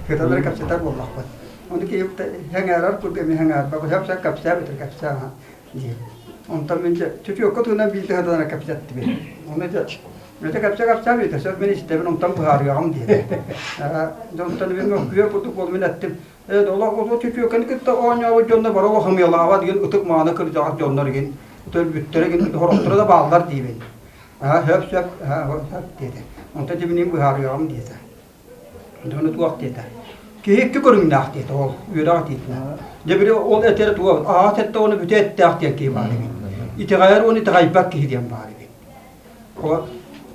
Кыталары кэпсэтэр буоллахпыт. Ону киһи сэҥээрэр курдук эмиэ сэҥээрбэт. Сөп-сөп кэпсээ бүтэр кэпсээ диир. Онтон мин дьэ чөчүөккэ туһунан биирдэ сатанан кэпсэттибин. Ону дьэ Мэтэ кэпсэ-кэпсээ бүтэ, сөп мин истэбин, онтон быһаарыаҕым диэтэ. Дьэ онтон мин мөккүөр курдук буолан мин эттим, ээ олох ол чөчүөкэни кытта оонньообут дьоннор бары олох ымыйалаабат игин ытык-мааны кырдьаҕас дьоннор игин өлбүттэрэ игин сорохторо да бааллар диибин. Аа сөп-сөп, аа сөп диэтэ. Онтон дьэ мин быһаарыаҕым диэтэ. Дьону туох диэтэ. Киһи икки көрүҥнээх диэтэ ол үөрэх этиитинэн. Дьэ били ол этэрэ туох аһаҕас этте уонна бүтэ эттээх диэн киһи баар эбит. Итэҕэйэр уонна итэҕэйбэт киһи диэн баар эбит.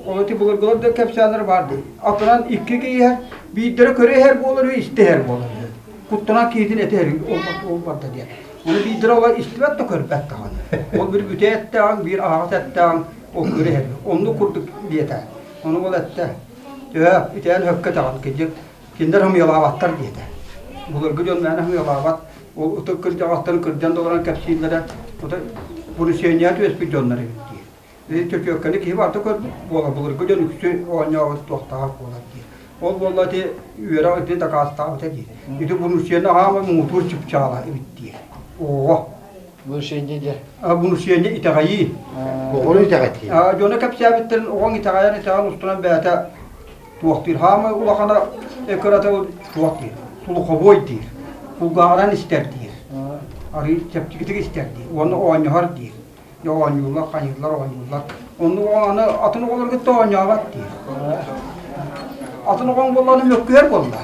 Ол ити былыргылар да кэпсээннэр баар дии. Атынан икки киһи иһэр, биирдэрэ көрө иһэр буолар үһү, истэ иһэр буолар үһү. Куттанан киһитин этэ иһэр, ол барда диэн. Ону биирдэрэ ола истибэт да көрбөт даҕаны. Ол биир бүтэ эттээҕин, биир аһаҕас эттээҕин ол көрө иһэр. Оннук курдук диэтэ. Ону ол эттэ. Төһө итээн өккө даҕаны кырдьык кинилэр ымыйалаабаттар диэтэ. Былыргы дьон мээнэ ымыйалаабат. Ол ытык кырдьаҕастарын кырдьан да олорон кэпсииллэрэ, бурусенияҕа түбэспит дьоннор эбит диир. Чөчүөккэни киһи барыта көрбүт буолар, былыргы дьон үксү оонньообут туохтаах буолар диир. Ол буолла ити үөрэх ити дакаастаабыта диир. Ити бурусения аһаама муҥутуур чыпчаала эбит диир. Оҕо. Внушение диэ. Внушение итэҕэйии. Оҕону итэҕэтии. Дьоно кэпсээбиттэрин оҕоҥ итэҕэйэн итэҕэн устунан бэйэтэ туохтуур. Хаамай улахана кырата туох диир. Сулухобуой диир. Кулгааҕынан истэр диир. Арыы чэпчэкитик истэр диир. Уонна оонньоһор диир. Дьэ оонньууллар, хайыыллар, оонньууллар. Оннук оҕо аны атын оҕолору кытта оонньообот диир. Атын оҕоҥ буоллаҕына мөккүөр буолла.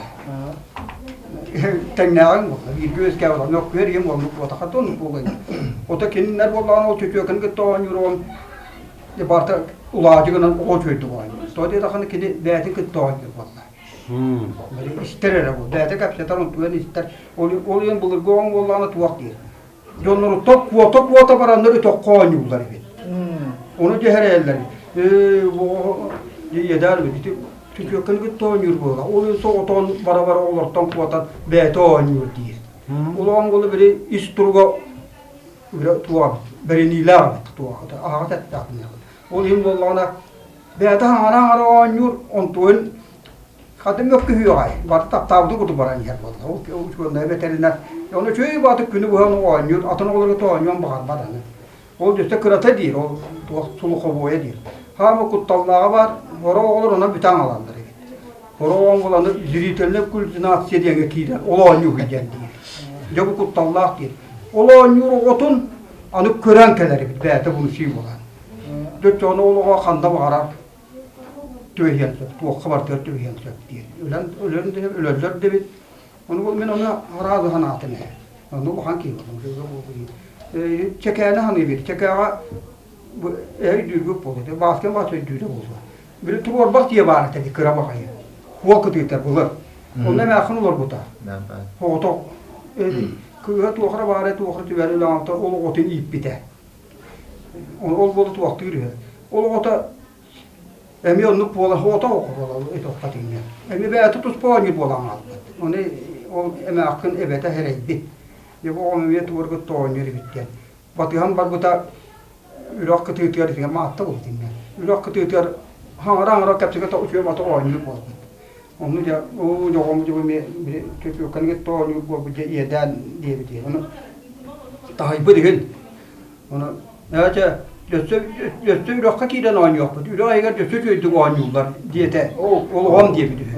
тэҥнээҕиҥ буолла, бииргэ үөскээбит буолла, мөккүөр ийэм оннук буолбатаха да оннук буолуо ини. Ото кинилэр буоллаҕына ол чөчүөкэни кытта оонньуур оҕом барыта улаадьы гынан оҕо үчүгэйдик оонньуур. Тоҕо диэтэххинэ кини бэйэтин кытта оонньуур буолла. Истэр эрэ бу, бэйэтэ кэпсэтэр, онтуган истэр. Ол, ол иһин былыргы оҕоҥ буоллаҕына туох диир. Дьонноруттан куота-куота бараннар өтөххө оонньууллар эбит. Ону дьэһэрээллэр. Ээ, иэдээн эбит. Ити чөчүөккэни кытта оонньуур буолла. Ол иһин соҕотоҕун бара-бара олортон куотан бэйэтэ оонньуур диир. Ол оонголу били ис туруга туох бэриниилээх эбит туох аһаҕас эттээх Ол иһин буоллаҕына бэйэтэ хаҥара-хаҥара оонньуур, онтуон Хатын мөккүһүөҕэй, бары таптаабыты курдук баран иһэр буолла. Ол учуоннай бэтэринэр. Ону үчүгэй баатык күнү быһа оонньуур, атын оҕолорго оонньуон баҕарбат аны. Ол дьөстө кырата диир, ол туох сулухобуойа диир. Хаама кутталлааҕа баар, хоро оҕолор онон бүтэн аҕалаллар эбит. Хоро оҕоҥ буланы зрительнай кульминация диэҥҥэ киирэр, ол оонньуур диэн диир. Дьэ бу кутталлаах диир. Ол оонньуур оҕотун аны көрөн кэлэр эбит, бэйэтэ буну сии буолан. Дьэ ону ол оҕо ханна баҕарар түбэһиэн сөп, туохха барытыгар түбэһиэн сөп диир. Өлөн, өлөн да өлөллөр да эбит. Ону мин ону араас санаатым ээ. Ону улахан киһи буоллум. Чэкээни саныыбын. Чэкээҕэ өйдүүргүт буолуо. Бааскын баас өйдүүрэ буолуо. Били туруорбах дьиэ баар этэ кыра баҕайы. Хуол кытыыта былыр. Онно эмээххин олорбута. Оҕото кыыһа туохра баара туохра түбэр үлэҕэ ол оҕотун ииппитэ. Ол буола туохтуур үһү. Ол оҕото эмиэ оннук буола оҕото буола итохха тиҥҥэ. Эмиэ бэйэтэ туспа оонньуур буолан хаалбыт. Ону ол эмээххин эбэтэ сэрэйбит. Дьэ бу оҕом эмиэ туоргут оонньуур эбит диэн. Батыһан барбыта үрэх кытыытыгар итингэ маатта буолбут тиҥҥэ. Үрэх кытыытыгар хаҥара-хаҥара кэпсэкэ үчүгэй бата оонньуур буолбут. Ону дьэ оо дьоҕом дьэ эмиэ били чөчүөккэни кытта оонньуур буолбут дьэ иэдээн диэбит. Ону таһыйбыт иһин Ону ээчэ өссө өссө үрэххэ киирэн оонньуохпут, үрэх иһигэр өссө үчүгэйдик оонньууллар диэтэ. Олоҕом диэбит үһү.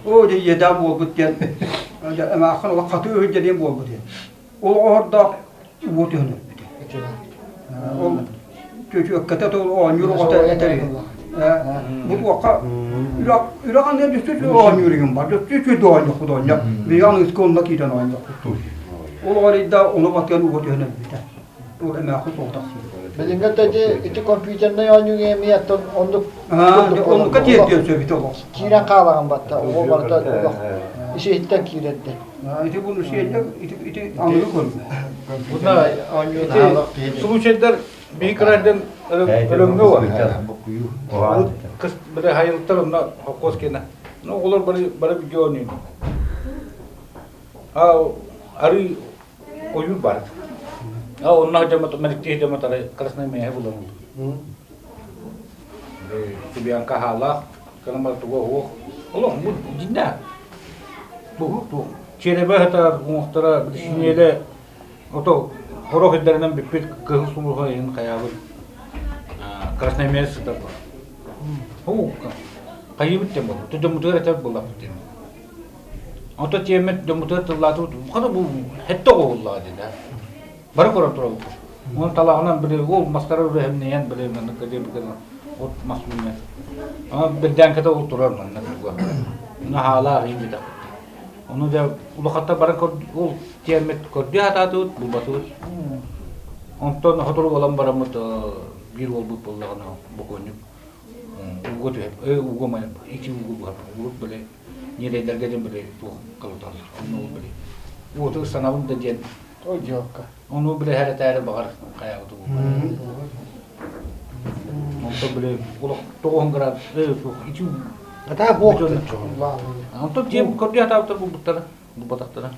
Оо дьэ иэдээн буолбут диэн эмээххин олох хатыы үһү диэн буолбут диэн. Ол оһордоох уу түһэн өлбүтэ. Ол чөчүөккэтэ тыл оонньуур оҕото этэр үһү. Бу туохха үрэх үрэх анныгар өссө үчүгэй оонньуур игин бар. Өссө үчүгэй оонньуохпут оонньо. Биһиги аныгыскы онно киирэн оонньуохпут. Ол оҕо ону батыан ууга түһэн өлбүтэ. Ол эмээххин соҕотох сиир. Билиҥҥи ити ити компьютернай оонньууга эмиэ оттон оннук оннукка тиэрдиэн сөбүтэ олох. Киирэн хаалаҕын батта оҕо барыта олох ис-иһиттэн киирэрдэ. Ити бу сиэллэ ити ити аныгы көрүҥ. Буна ити случайдар биир кырайдан өлөҥҥө бар. Кыс бile хайылтар онно хоккос кена. Ну олор бары бары видео оонньуур. А арыы ойуур баар. А онно дьоммут мэриктии дьоммут арай Красный Мээһэ булан ылбыт. Кубианка хаалаах, кылымар туга уох. Олох бу дьиннээх. Бу туох. Чиэрэбэ сытар уҥуохтара синиэлэ ото хорох ирдэринэн бүппүт кыһыл сулуһа иһин хайаабыт Красный Мээс сытар бу. Хайыыбыт диэн буолла. Дьоммутугар этэр буоллахпыт диэн. Онтон тиэммит дьоммутугар тыллаатыбыт, хата бу хэттэ оҕоһуллаҕа диэн Бары көрөн турабыт. Уон талаҕынан били ол мастары үрэһимнэйэн били маннык диэбиккэ от мас үүнэр. Ама бирдээҥкэтэ ол турар манна туга. Ону хаалаах иин битэх. Ону дьэ улахаттар баран ол тиэммит көрдүү сатаатыбыт, булбатыбыт. Онтон сотору буолан бараммыт биир уолбут буоллаҕына бокуонньук ууга түһэр, ууга майар, ити ууга буһар. Урут били ньирэйдэргэ диэн били туох кылыталлар. Онно ол били уоту ыстанабын да диэн Той дьуокка. Ону били хэрэтээри баҕар хайаабыты буолбат. Онтон били олох тоҕуһун градус суох ити Атаа буох Онтон тиэм көрдүү атаабыттар булбуттара, булбатахтара.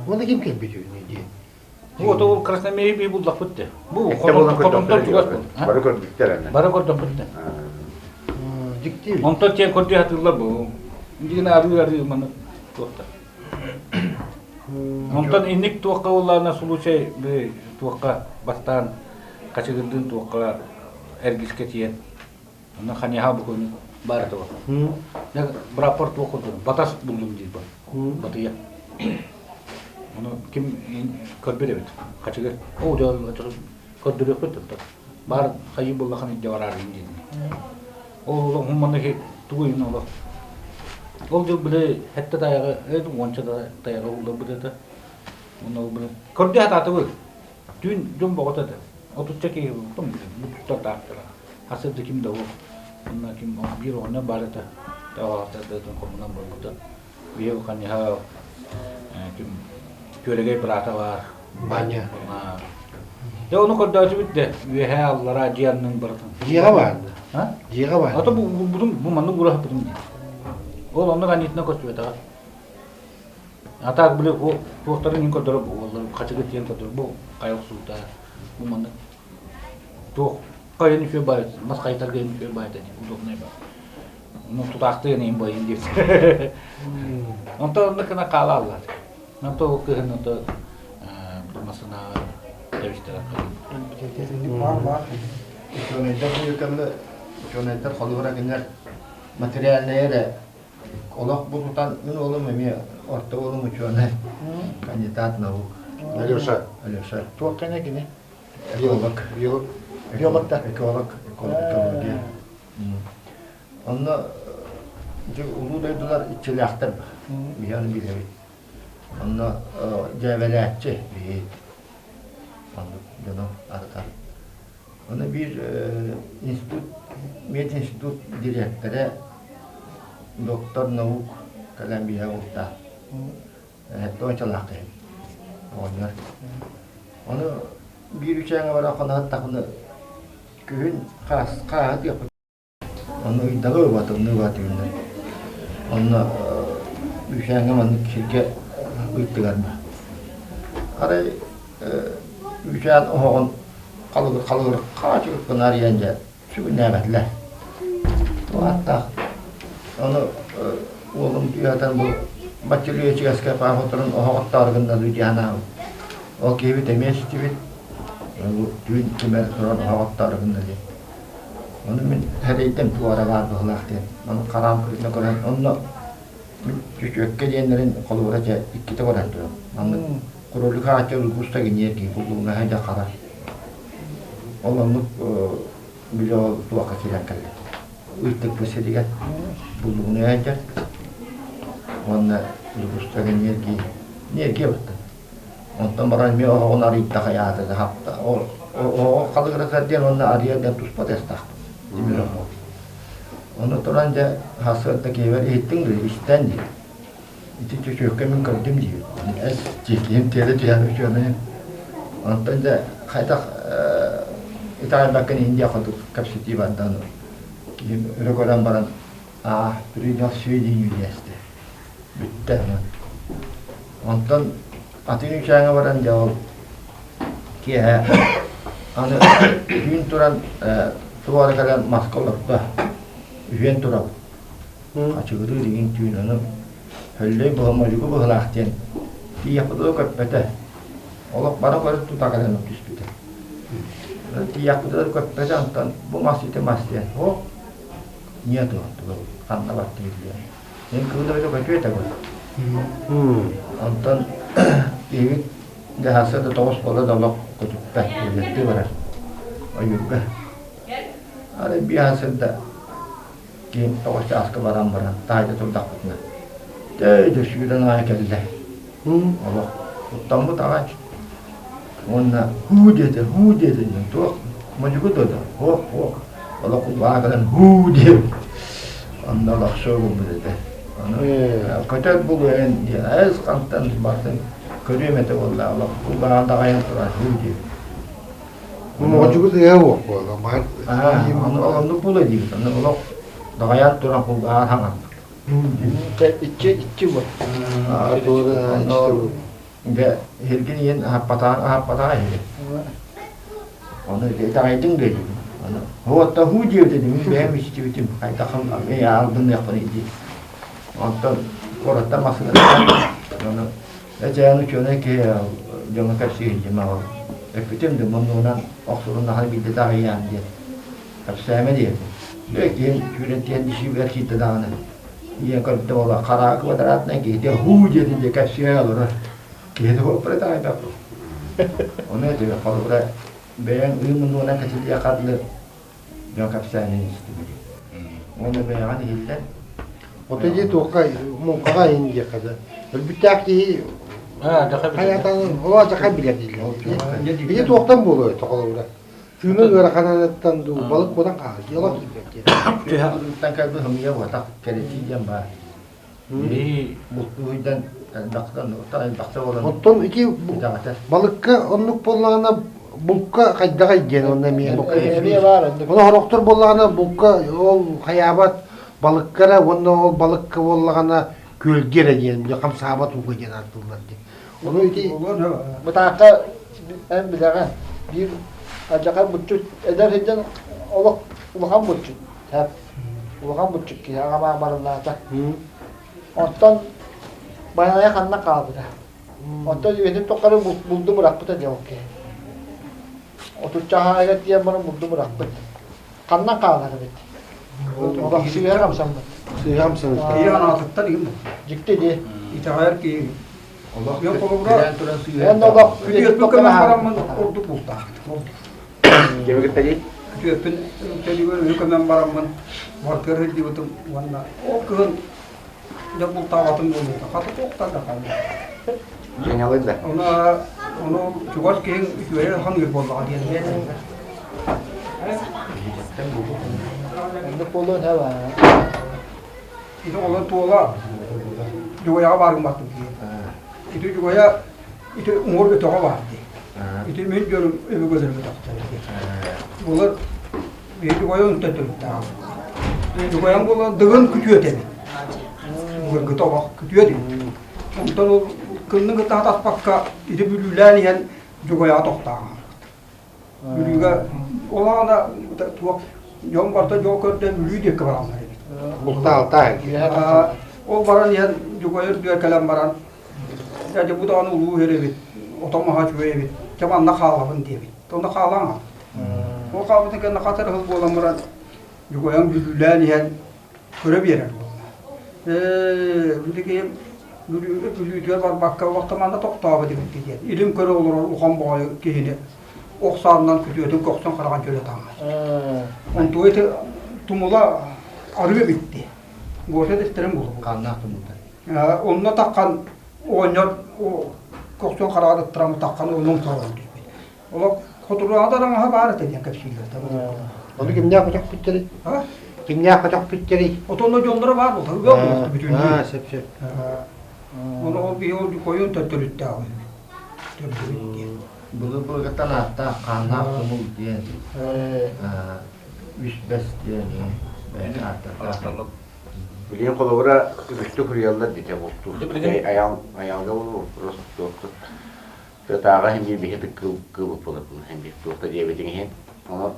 Уонна ким кэлбит үһүнүй диэн. Бу ото ол Красноармейы би буллахпыт де. Бу хотонтон чугас бу. Бары көрбүттэр аны. Бары көрдөхпүт де. Дьикти. Онтон тиэн көрдүү хатыыллар бу. Дигин арыы арыы маны туохта. Онтон инник туохха буоллаҕына случай туохха бастаан хачыгырдыын туохха эргискэ тиийэн Онно ханьаха бу күн баар этэ Быраппар туох курдук батас буллум диир бу. Батыйа. Ону ким көрбүт эбит. Хачыгыр. Оо дьэ көрдөрүөхпүт да. Баар хайыы буллахан илдьэ бараар диэн. Ол олох манна тугу иһин олох. Ол дьыл били сэттэ тайаҕы, уонча тайаҕы улларбыт этэ. Онно ол били көрдө сатаатыбыт. Түүн дьон боҕото этэ. Отучча киһи бу туттар таахтара. Хасырда ким да суох. Онно ким биир оҕонньор баар этэ. Таҕаҕаттардытын хомунан барбыта. Биһиги ханьыһа ким Күөрэгэй быраата баар. Маня. Дьэ ону көрдөөтүбүт де үөһээ аллараа дьиэ аннын барытын. Дьиэҕэ баар да? Дьиэҕэ баар. Ото бу булбутум бу маннык ураһаппытым дии. Ол оннук аньыытынан көстүбэтэҕэ. А так били туохтарын иһин көрдөрөр буоллар хачыгы тиэн көрдөрөр бу хайа охсуута бу маннык туох хайын үчүгэй баайт мас хайытарга үчүгэй баайта дии удобнай баар. Ну тутаахтыан иһин байын диэт. Онтон оннук гына хаалааллар. Онтон ол кыһын ото масына тэбистэрэ Баар баар. Учуонайдар буйукамы учуонайдар холобура кинилэр материальнай эрэ олох бу тутан мин уолум эмиэ орто уолум учуонай кандидат наук Алеша. Алеша. Туох кэнэ кини? Эколог. Биолог. Биолог да? Эколог, экология. Онно улуу дойдулар иччилээхтэр биһи ону билэбит. Онно дьээбэлээччи биһи оннук дьону арытар. Ону биир институт, мединститут дириэктэрэ доктор наук кэлэн биһэ улта. Туончалаах киһи оҕонньор. Ону биир үчээҥҥэ баран хоноһуттахпына күһүн хаас хааһы тыаппыт. Ону ыйдаҕы ыбатымны ыбатыыннар. Онно үчээҥҥэ маннык сиргэ ыыттыгар Арай үчээн оһоҕун халыгыр халыгыр хаачыгыр гына арыйан дьэ сүгүннээбэтилэр. Туһааттаах. Ону уолум түһэтэн бу баччылыы пааха туран оһоҕоттоору гынна дуу дии санаабыт. Ол киһибит эмиэ истибит. Бу түүн түмэр туран оһоҕоттоору гынна диэн. Ону мин сэрэйдим туора баар быһыылаах диэн. Ону хараам кырыытына көрөн онно мин чөчүөккэ диэннэрин холобура дьэ иккитэ көрөн туран. Маннык кролика аачча густа гиньиэргии буллуҥнаһа дьэ хара. Ол оннук били ол туохха киирэн кэллэ. Ыйытыкпыт сиригэр буллугуну сылдьар уонна лугустар энергии энергия баттан. Онтон баран эмиэ оһоҕун арыйда хайаата да хапта. Ол оһоҕо халыгыратар диэн уонна арыйар диэн туспа тыастаахпын. Тимир оһоҕо. Ону туран дьэ сарсыарда киһибэр иһиттиҥ дуо? Истэн диир. Ити чөчүөккэ мин көрдүм диир. Эс киһим тиэрэ түһэн учуонайым. Онтон дьэ хайдах итэҕэйбэккин Индия хоту кэпсэтии барда киһим өрө көрөн баран аа принял сведению диэстэ. Бүттэ. Онтон атын үчээҥҥэ баран дьэ ол киэһэ аны түүн туран туора кэлэн маска олордо. Үһүөн турабыт. Ачыгырыыр игин түүн ону Һөллөй быһа быһылаах диэн тиийэхпитигэр көппөтө. Олох бары көрө тута кэлэн түспүтэ. Тиийэхпитигэр көппөтө онтон бу мас ити мас диэн о нету ханна барта диэн. Мин кыыл эбэтэ көтүө этэ бу. Онтон киһибит дьаһалса да тоҕус буола да олох көтүппэт, үлэттии барар ойуурга. Арай биэһэ сырда Киин тоҕус чааска баран баран таһырдьа турдахпытына төй сүүрэн аҕай кэллэ. Олох куттаммыт аҕай. Уонна һуу диэтэ, һуу диэтэ диэн туох модьугу да суох суох олох кулгааҕа кэлэн һуу диэбит. Онно олох суогулбут этэ. Ону көтөр булуйан диэн эс хантан бартын көрүөм этэ буолла олох кулгааҕа даҕайан турар һуу диэбит. Модьугу тыа уох буолла. Оннук буолуо диибит. Аны олох даҕайан туран кулгааҕар хаҥарбыт. Иччи иччи буол. Дьэ, иһиргин иһин аһаппатаҕын аһаппатаҕа иһи. Ону итэҕэйдиҥ дуо диибин. Ону уотта һуу диэбит этим, мин бэйэм истибитим, хайдахым аалбыныахпын дии. Онтон куораттан массыынаттан ону Эдьээн учуонай киһи дьоҥҥо кэпсии сылдьыма ол. Эппитим да муннугунан охсулуннаҕына биирдэ таҕыйаан диэн. Кэпсээмэ диэтим. Дьэ киһим сүүрэн тиийэн дьиибигэр киирдэ даҕаны. Ийэм көрдө буола хараа квадратнай киһитэ һуу диэтин дьэ кэпсиэ олорор. Киһи туһуппара таайбаппын. Ону этибит холобура бэйэҥ ыы муннугунан кэтилиэххэ дылы дьон кэпсээнин истибитим. Уонна бэйэҕин иһиллэн. Ото дии туохха муҥхаҕа иһин диэххэ да. Өлбүттээх киһи хайатан олоо дьаха билэр дииллэр. Ити туохтан буолуой тоҕолорура? Тыына ыараханыттан дуу балык куотан хаалар дьиэлэх киирбэт диэн. Түһэҕиттэн кэлбит хымыйа буотах кэлэтии диэн баар. Биһи бултууйдан элбэхтэн элбэхтэ буолан Оттон ити балыкка оннук буоллаҕына булка хайдаҕай диэн онно эмиэ Эмиэ баар оннук. Ону сорохтор буоллаҕына булка ол хайаабат балыкка эрэ уонна ол балыкка буоллаҕына күөлгэ эрэ диэн били хамсаабат ууга диэн ааттыыллар диэн. Ону ити Бытаахха эн билэҕин биир алдьархай булчут эдэр сылдьан олох улахан булчут улахан булчут киһи аҕам барыллаата. Оттон Байанайа ханна хаалбыта. Оттон үйэтин тухары булду бырахпыта диэн ол киһи. Отучча хаайыгар тиийэн баран булду бырахпыт. Ханна хаалар эбит? Олох сыыһа хамсаммыт. Сыыһа хамсаммыт. Киһи анаатыттан иһин Дьикти дии. Итэҕэйэр киһи. Олох Мен холобура туран сыыһа. Уонна олох күтүөппүн көмөн бараммын ордук бултаах. Кими кытта дии? Күтүөппүн тэлигэр үһү көмөн бараммын мартыгар сылдьыбытым уонна ол кыһын дьэ бултаабатым буолуота. Хата туохтан да хаалла. Дьаҥалын да. Ону ону чугас киһиҥ үчүгэйэ ханыыр буоллаҕа диэн этэллэр. Оннук буолуон сөп Ити олор туола Дьугуйаҕа бааргын баттым дии. Ити Дьугуйа ити уҥуор өтөҕө баар дии. Ити мин дьонум өбүгэлэрим өтөхтөрө дии. Булар биһи Дьугуйа онтон төрүттээх. Дьугуйам буолан дыгын күтүөт эбит. Былыргыта олох күтүөт эбит. Онтон ол кынны кытта хатаспакка ити бүлүүлээн иһэн Дьугуйаҕа тохтоон Бүлүүгэ ол аҕана туох дьон барыта дьол көрдөөн Бүлүү диэки бараллар эбит. Бултаалтаа. Ол баран иһэн Дьугайыр үрдүгэр кэлэн баран дьэ дьэ бу даҕаны улуу иһэр эбит, отон маһа үчүгэй эбит, дьэ манна хаалабын диэбит. Онно хаалан хаалбыт. Ол хаалбытын кэннэ хас эрэ сыл буолан баран Дьугайан Бүлүүлээн иһэн көрө биэрэр буолла. Ээ, били киһим Бүлүүтүгэр барбакка уохта манна тохтообут эбит диэн. Илин көрө олорор улахан баҕайы киһини ох саанынан күтүөтүн көхсүн хараҕын дьөлө таҥас. Онтуга ити тумула арыы эбитти. Гоша дэстэрин булубут. Ханнаах тумулта? Онно таххан оҕонньор көхсүн хараҕын ыттаран таххан оннун хараҕын түспүт. Олох хотуруаҕа да араҥаһа баар этэ диэн кэпсииллэр. Ону кимнээх көтөхпүттэрий? Кимнээх көтөхпүттэрий? Отонно дьонноро баар буолта. Ыал буолта бүтүннүү. Аа, сөп сөп. Ону ол биһи ол дьукойун төттөрүттээх Төрдүбүт диэн. Былыр былыргыттан ааттаах хааннаах тумул диэн үс бэс диэн бэйэтин ааттардаах. Билигин холобура үгүстүк суруйаллар дитэ бултуур. Айаал айаалга болуу просто туохтур. Тыатааҕы иһин биир биһи кыылбыт буоларбын иһин биир туох да диэбитиҥ иһин. Ону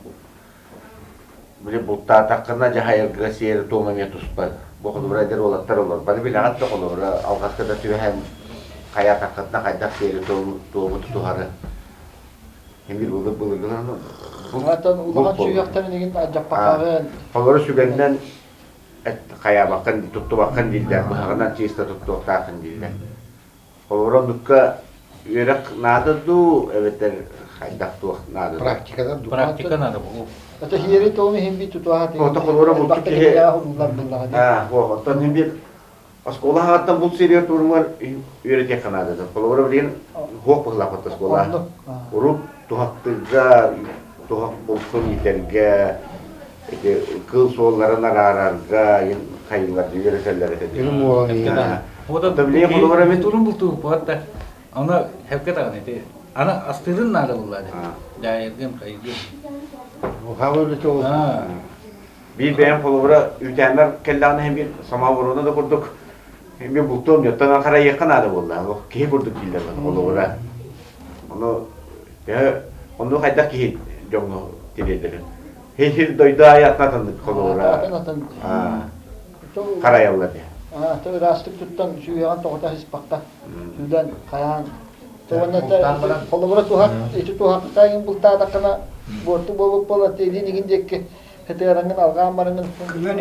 били бултаатаххына дьаһайарга сиэри туом эмиэ туспа. Бу холобура эдэр уолаттар олор. Бары билэҕит да холобура алҕаска да түбэһэн хайаатаххытына хайдах сиэри туому тутуһары. Эмир былыр былыргыларын Оттон улахан сүһүөхтэрин игин алдьаппакаҕын. Холобура сүгэннэн хайаабаккын туттубаккын дииллэр, быһаҕынан чисто туттуохтааххын дииллэр. Холобура, оннукка үөрэх наада дуу, эбэтэр хайдах туох наада дуу? Практикадан дуу? Практика наада буолуо. Это хиэри тоҕун иһин бит тутуаха Ото холобура булчут киһи Аа, оттон иһин бит оскуола хаҕаттан булт сириэр туругар үөрэтиэххэ наада. Холобура, билигин хуох быһылаах оскуола. Урут туһахтыырга, туһах булсун иитэргэ, ити кыыл суолларын араарарга хайыыларды үөрэтэллэр этэ. Үрүҥ уолан иһин. Ота билигин холобура мин Турун бултууппат да. Аны хепке даҕаны ити. Аны астыырын наада булла дии. Дьаайыргын, хайгын. Хаалы үлэтэ ол. Биир бэйэм холобура үүтээннэр кэллэҕинэ иһин биир самооборона да курдук мин бултуом дьоттон харайыахха наада буолла. Киһи курдук дииллэр холобура. Ону төһө онну хайдах киһи дьоҥҥо тириэрдэрин. Хир дойду аайы атын атыннык холобура харайаллар дии. То ыраастык туттан сүүһэҕин тоҕута сыспакка сүүлэн хайаан холобура туһах ити туһахтаайын бултаатаххына буорту буолбут буолан илин игин диэкки хытыараҥҥын алҕаан бараҥҥын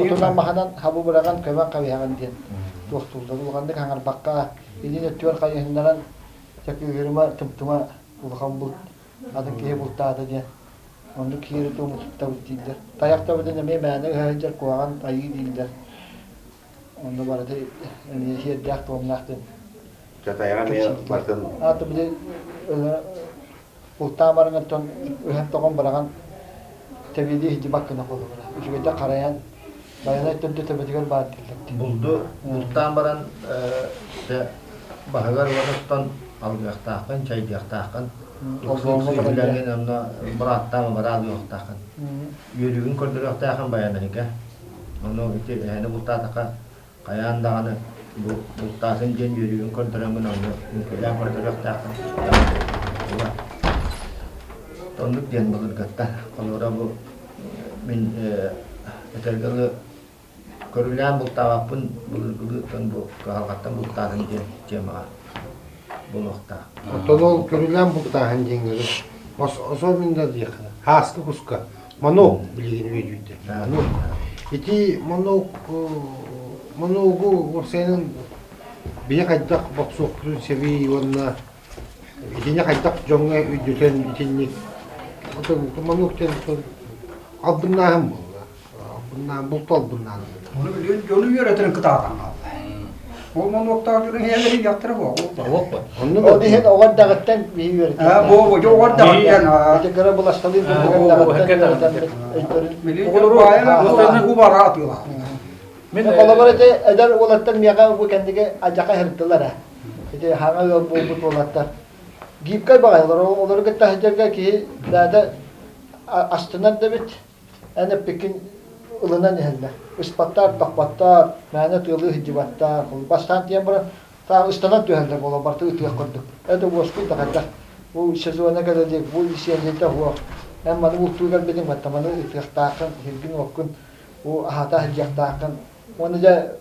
отунан маһынан хабы быраҕан көмөн хабыһаҕын диэн туохтууллар улаханнык хаҥарбакка илин өттүгэр хайыһыннаран чакыыһырыма тымтыма улахан булт атын киһи бултаата диэн оннук киири туому туттабыт дииллэр тайах табытын эмиэ мээнэ ыһа сылдьар куһаҕан айыы дииллэр. Онно барыта эмиэ сиэрдээх-туомнаах диэн Чатайаҕа эмиэ барытын Аата били бултаан баран ыһан-тоҕон быраҕан тэбиэлии сылдьыбаккына холобура. Үчүгэйдик харайан байанай төрдө төбөтүгэр баар дииллэр. Булду бултаан баран дьэ баһыгар уотуттан алгыахтааххын, чайдыахтааххын, ыксыы-ыксыы онно бырааттаан бараалыахтааххын. Үөрүүгүн көрдөрүөхтээххин байанайга. Ону ити эһэни бултаатахха хайаан даҕаны бу бултаатын диэн үөрүүгүн көрдөрөҥҥүн онно үҥкүүлээн көрдөрүөхтээххин. Оннук диэн былыргыттан. Холобура бу мин этэргэ дылы көрүлээн бултаабаппын былыргылыыттан бу кыһалҕаттан бултааһын диэн темаҕа буолуохтаах. Оттон ол көрүлээн бултааһын диэҥҥэ особенно диэххэ хааскы куска Манок билигин үөдүйдэ. Манок. Ити манок маногу уопсайынан бэйэ хайдах бопсуохпутун сэбий уонна итини хайдах дьоҥҥо өйдөтөн итинник манок диэн албыннааһын буолла. Албыннаан булт албыннаан. Ону билигин дьону үөрэтэрин кытаатан хаалла. Ол монуоктаах дьону иһэлэри яттара буо. Ол иһин оҕо эрдэҕиттэн биһи үөрэтэр. Бу бу оҕо эрдэҕиттэн. Ити кыра буласталыын эрдэҕиттэн үөрэтэн өйдөрүн. Оҕолору убара атыылаах. Мин холобур ити эдэр уолаттар миэхэ бу кэнниги адьака сырыттылар ээ. Ити хаҥа ыал буолбут уолаттар. Гибкай баҕайылар олору кытта сылдьарга киһи бэйэтэ астынар да эбит. Эн эппиккин ылынан иһэллэр. Ыспаттар, тохпоттор, мээнэ тыалыы сылдьыбаттар. Бастаан тиийэн баран, таах ыстанан түһэллэр буолан барыта ытыах курдук. Это уоскуй да хайдах. Бу сезона кэлэ илик, бу лиссиэнсийэтэ суох. Эн маны бултуу кэлбитиҥ, батта маны ытыахтааххын, сиргин-уоккун, бу аһата сылдьыахтааххын. Уонна дьэ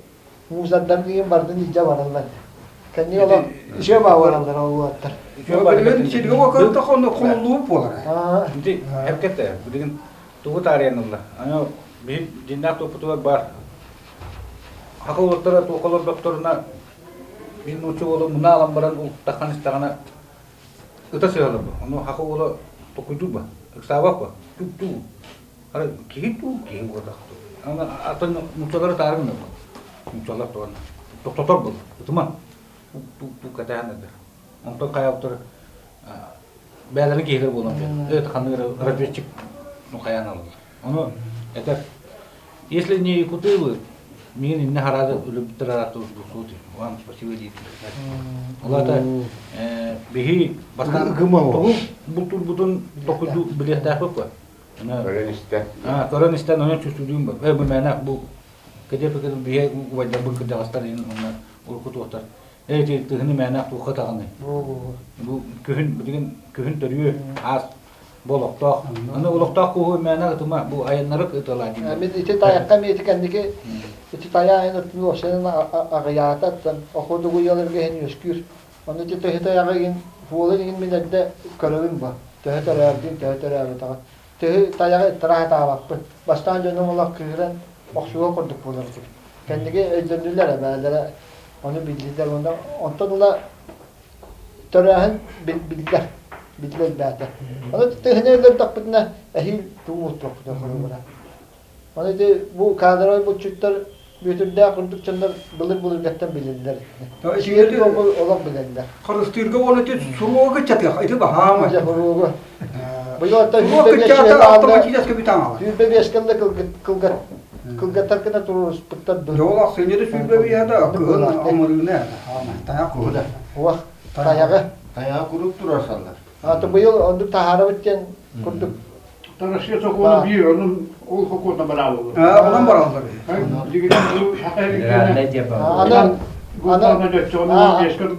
муусардан диэн барытын илдьэ бараллар. Кэнники олох үчүгэй баа бараллар ол уолаттар. Билигин сиргэ көрдөххө онно хомуллубут буолар. Ити эркэтэ билигин тугу таарыйан ылла. Аны биһи дьиннээх туоппутугар баар хака уолаттара туохха олордохторуна биир нуучча уола муна алан баран ултаххан истэҕинэ ыта сыһалар бу. Ону хака уола токуйдуур ба, ыксаабат ба, тук-туу. Ара киһи дуу, киһи буолбатах дуу. Аны атын нууччалары таарыҥ да нууччалар туган тохтотор был, ытыма. Туу кэтээн эрдэр. Онтон хайаабыттар бэйэлэрин киһилэр буолан это ханнык разведчик ну хайаан алаллар. Ону этэр если не якуты вы, миин инне харады өлүбүттэр арааттыбыт бусуут вам спасибо диир. Ол биһи бастаан тугу бултурбутун токуйду билиэхтээхпит буо. Көрөн истэн. Көрөн истэн онон чувствуйдуум бар. Э бу мээнэ бу кэдэ биһи убайдарбыт кырдьаҕастар иһин онно урукку туохтар. Э ити тыһыны мээнэ туохха даҕаны. Бу күһүн билигин күһүн төрүө аас бу олохтоох. Аны олохтоох куһу мээнэ ытыма бу айаннары ыталаа дииллэр. Мин ити тайахха эмиэ ити кэнники ити тайа айан өттүн уопсайынан аҕыйаата оттон охотугуйаларга иһин үөскүүр. Ону ити төһө тайаҕы иһин буолан иһин мин эрдэ көрөбүн бу. Төһө төрөөбүтүн, төһө төрөөбөтөҕүн. Төһө тайаҕы ыттара сатаабаппын. Бастаан дьонум олох кыыһыран охсуһуох курдук буолар этибит. Кэнники өйдөннүлэр эбээлэрэ ону биллилэр уонна онтон ыла төрөөһүн биллэр, биллэ элбээтэ. Ону тыһыны өлөрдөхпүтүнэ эһиил тугу бултуохпутун холобура. Ону ити бу кадровай булчуттар Бүөтүрдээх курдук дьоннор былыр-былыргаттан билэллэр. Сиэр олох билэллэр. Харыстыырга уонна ити суруога кыччатыах, ити баһаама. Дьэ, суруога. Быйыл оттон Суруок кыччата автоматически бүтаҥалар. 25 кылла кылгат кылгаттар гына туруорспуттар ду. Жол ахсынньыда 25 да кыһын амырыына тайах куһуда. Уох, тайаҕы. Тайаҕы куруук туруорсаллар. Аты быйыл оннук таһаарабыт диэн курдук Россия сокуона биир, онон ол сокуонна барааллар. Онон бараллар.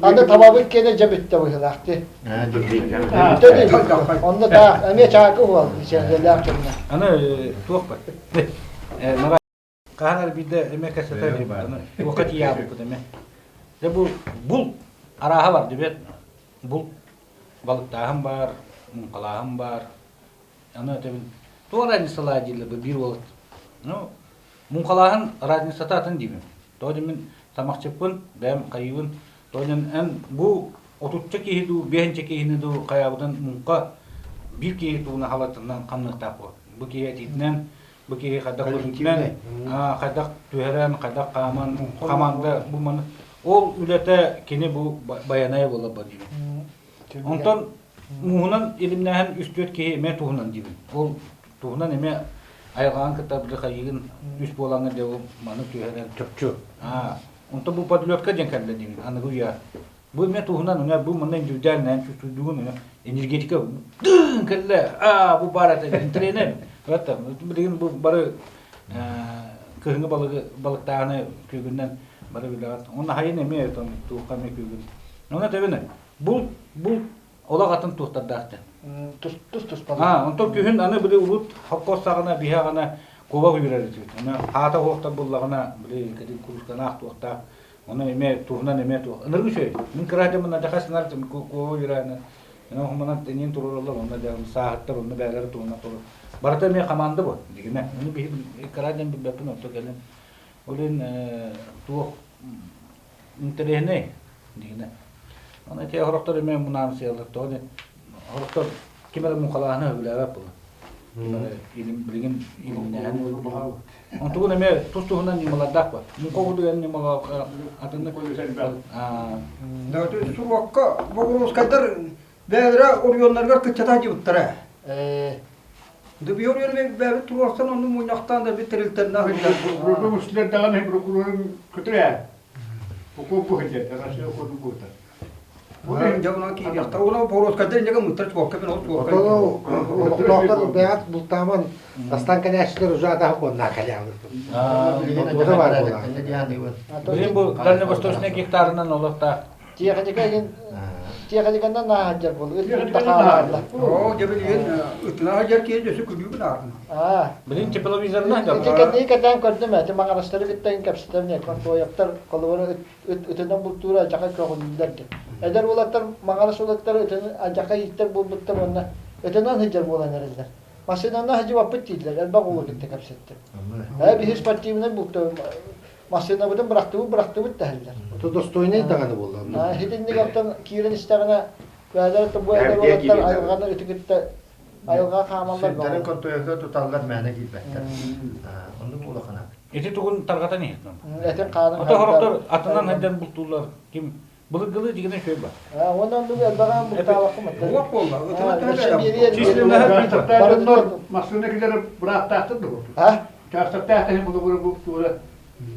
Аны табабыт киэнэ дьэ бүттэ быһыылаах дии. Онно таах эмиэ чаакы уол ичээлэлээх дьонно. Аны туох бар. Хаһан эрэ биирдэ эмэ кэпсэтэр туохха тиийээбиппит эмэ. Дьэ бу бул арааһа бар дибет. Бул балыктааһын баар, муҥхалааһын баар. Аны этэбин, туох разницалаах дииллэр бу биир уолат. Ну, муҥхалааһын разницата атын диибин. Тоҕо диэн мин тамахчыппын, бэйэм хайыыбын. Тоҕо диэн эн бу отучча киһи дуу, биэһинчэ киһини дуу хайаабытын муҥха биир киһи тууна халатынан хамныахтаах буол. Бу киһи этиитинэн. Бу киһи хайдах көрүҥүнэн, хайдах түһэрэн, хайдах хааман, хамаанда бу маны ол үлэтэ кини бу байанайа буолар ба диибин. Онтон мууһунан илимнээһин үс-түөрт киһи эмиэ туһунан диибин. Ол туһунан эмиэ айылҕаҕын кытта били хайыыгын үс буолаҥҥын дьэ ол маны түһэрэн чопчу. Онтон бу подлетка диэн кэллэ диибин аныгы үйэ. Бу эмиэ туһунан уна бу манна индивидуальная чувствуйдугун уна энергетика дыын кэллэ аа бу баар этэ интэринэ это билигин бу бары кыһыҥҥы балыгы балыктааһыны күөгүнэн бары билэҕит уонна хайын эмиэ туохха эмиэ күөгүн онно тэбинэ бул бул олох атын туохтардаах дэн тус тус туспа онтон күһүн аны били урут холкуос саҕана биһи аҕана куба үүрэр этибит аны хаата уохтар буллаҕына били кэтин курусканаах туохтаах Ону эмиэ туһунан эмиэ туох ынырык үчүгэй. Мин кыра дьоммун адьаха сынар куоба үрээнэ. Аны хомунан тэнийэн туруораллар, онно дьэ сааһыттар, онно бээлэрэ туһунан туруор. Барыта эмиэ хамаанда бу, дигинэ. Ону биһи кыра дьон билбэппин онто кэлин. Ол иһин туох интэриэһинэй дигинэ. Аны ити хорохтор эмиэ мунаамсыйаллар. Тоҕо диэн хорохтор ким эрэ муҥхалааһыны сөбүлээбэт буолар. Билигин илимнэһэн Онтугун эмиэ тус-туһунан ньымалардаах бар. Муҥха курдук эн ньымалаах атыннык Суруокка Боҕуруоскайдар бэйэлэрэ оройуоннарыгар кыччата сылдьыбыттара. Дубье оройуону бэйэбит туруорсан онну мунньахтаан да бит тэрилтэннэ сылдьар. Прокурор даҕаны прокурорун көтүрэ. Укуп бу сылдьар, Россия укуотун буота. Олохтоохтор бэйэҕит бултааман бастаан кэлээччилэр уже атаһы куоннаа кэлээбит. Билин бу дальневосточный гектарынан олохтоох. Тиэхиньикэ иһин тиэхиньикэннэн нааһадьар буолу ыт тахаалаалла. Оо, дьэ билигин ытына сылдьар киһи өссө күлүүбүн аарына. Билин тепловизорынан Ити кэнники кэтээн көрдүм ээ, маҥарастары кытта кэпсэтэн Контоевтар холобура ыт ытынан бултуура алдьархай көҕүлүүллэр диэн. Эдэр уолаттар маҥарас уолаттар ытын алдьархай ииттэр буолбуттар уонна ытынан сылдьар буолан эрэллэр. Массыынанан сылдьыбаппыт дииллэр, элбэх уолу кытта кэпсэттим. Ээ биһи спортивнай булту массыынабытын бырахтыбыт бырахтыбыт дэһэллэр. Ото достойнай даҕаны буолла. Итинник оттон киирэн истэҕинэ бээлэр бу эдэр уолаттар айылҕаны ыты кытта айылҕа хаамаллар Сирдэрин контуяка туталлар мээнэ киирбэттэр. Оннук улахана. Ити тугун тарҕатан иһит. Этин хаанын Ото хорохтор атынан сылдьан бултууллар. Ким былыргылыы дигинэ шөй бар. Уонна оннук элбэҕин бултаабаккын Уох буолла. Массыына килер бырааттаахтыр да буолту. Чаастактаах иһин булугура бултуура.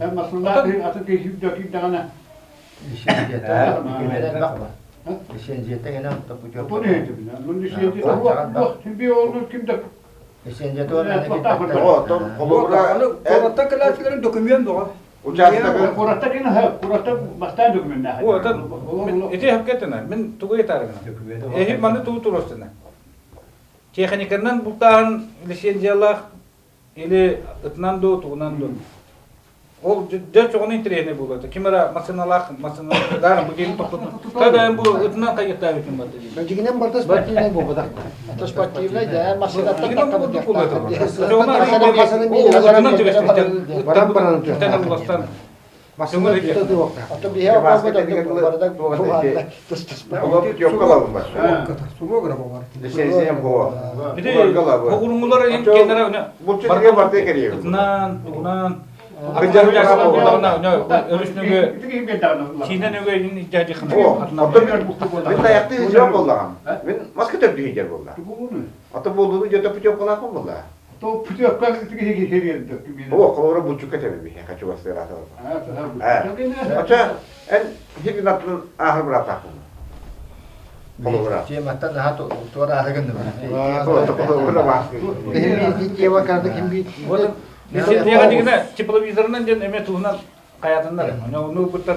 Эн массыыналаах иһин атын киһи даҕана. Лицензията гена Отон иһин Мун лицензията Ким олну ким да Лицензията Куораттан кэлээччилэрин документ доҕо. Участок Куораттан кин куораттан бастаан документнаах. Отон ити хапкетына мин тугу этарыгына. Эһи маны тугу туруостына. Техниканан бултааһын лицензиялаах Или ытынан дуу, тугунан дуу. Ол дьэ чоҕун интэриэһинэй буолуо. Ким эрэ массыыналаах, массыыналаах бу киһини тохтотун. Когда бу ытынан хайыктаабытын барда дии. Дьигинэн барда спортивнай буолбатах. Это спортивнай, да, массыынаттан таххабыт Баран баран Ото биһи оҕобут барыта Оҕуруҥулар кеннere ытынан, тугунан, өрүснүгө сиинен өгө Мин таяқты хижер боллағам. Мин маска төрдү хижер болла. Ата болуну жөтө путевкалаах болла. То путевка тиги О, холобура булчукка тэбэби, хочу вас Ача, эн хигин аттын аахыр быраатаахпын. Холобура. Тематтан наһаа туора аһыгын Холобура бааскы. Тепловизорынан диэн эмиэ туһунан хайатыннар. Ону ылбыттар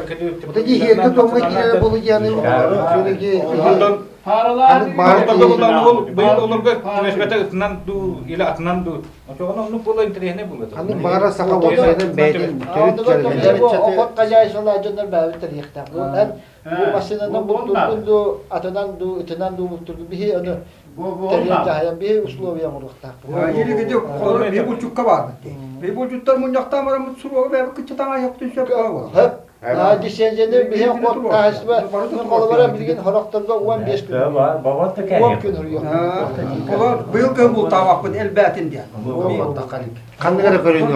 Быйыл олорго түбэспэтэ ытынан дуу или атынан дуу. Очоҕуна оннук буола интэриэһинэй буолуо. Ханнык баара саха уопсайынан бэйэтин төрүт дьарыгын. Охот хозяйстволаах дьоннор бэйэбит тэрийиэхтээх. Эн бу массыынанан бултуургун дуу, атынан дуу, ытынан дуу бултуургун биһи ону тэрийэн дьаһайан биһи условия оҥоруохтаахпыт. Или где би булчукка баарбыт дии. Би булчуттар мунньахтаан бараммыт суруога бэйэбит кыччатаҥа айахтын сөп. Хөп. Лицензияны биһиэн хот хаһайыстыба холобура билигин хорохторго 15 күн. 10 күн уруйуох. Олор быйыл кыһын бултаабаппыт элбээтин диэн. Ханнык эрэ көрүҥҥэ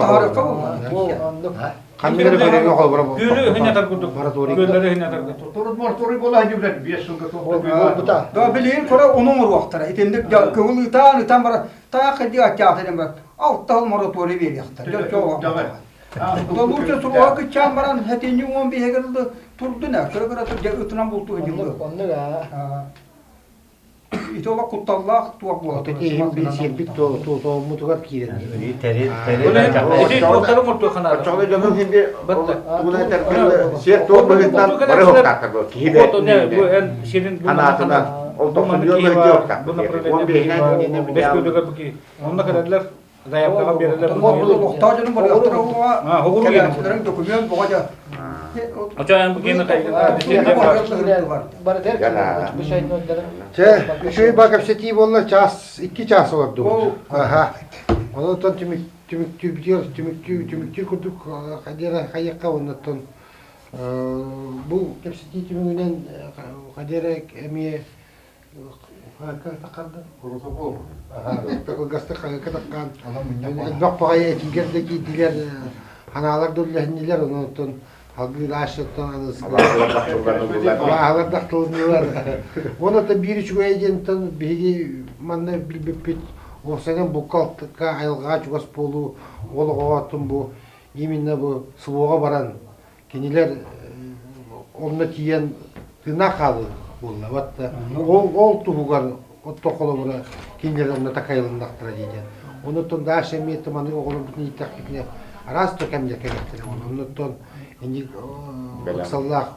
Ханнык эрэ көрүҥҥэ холобура Күөлү үһүн курдук. Күөллэри үһүн курдук. Турут мораторий буола дьүлэр 5 сылга буолбута. Да билигин кора ону оҥоруохтара. Итинник көҥүл ытаан ытан баран таах кырдьык аччаата диэн бар. Алта сыл мораторий биэриэхтэр. Лучше суруга кыччаан баран хэтинньи уон биһигэр турдун ээ. Кыра-кыра дьэ ытынан бултуу дьылы. Оннук аа. Ити олох кутталлаах туох буолар. Сиэрбит туоммутугар киирэн. Ити туохтары муртуоханаада. Оччоҕо дьонум хинди тугунан этэргин сиэр туом быһыытынан бары хоктаахтар бу киһи бу эн сирин ханаатынан ол тохсунньуон быһыты хоктаахтар. Уон биэһинэн бэс күөлүгэр бу киһи. Онно кэлэллэр заявкаҕа биэрэллэр. Олохтоох дьонум барыахтара уоҕа кэлээччилэриҥ документ боҕо дьа. Очо эн бу киһини Чэ, үчүгэй ба кэпсэтии буолла час, икки час олордубут. Аха. Онон түмүк түмүктүүр түмүктүүр түмүктүүр курдук хадера хайыахха оннуттан бу кэпсэтии түмүгүнэн хадера эмиэ Кылгастык хаһыакка таххан элбэх баҕайы этиигэр да киирдилэр, ханаалар да үллэһиннилэр, онон салгыы аашыттан абааһылар да ахтылыннылар. Уонна биир үчүгэй диэнтэн биһиги манна билбиппит уопсайынан булка-алтыкка айылҕаҕа чугас буолуу ол оҕоҕо бу именно бу СВО-ҕа баран кинилэр онно тиийэн тыыннаах хаалыы буолла. Вот ол ол туһугар отто холобура кинилэр онно такайылыннахтара диэн. Онуттан дальше эмиэ маннык оҕолорбутун ииттэхпитинэ араас да кэмнэр кэлиэхтэрэ. Оннуттан инник ыксаллаах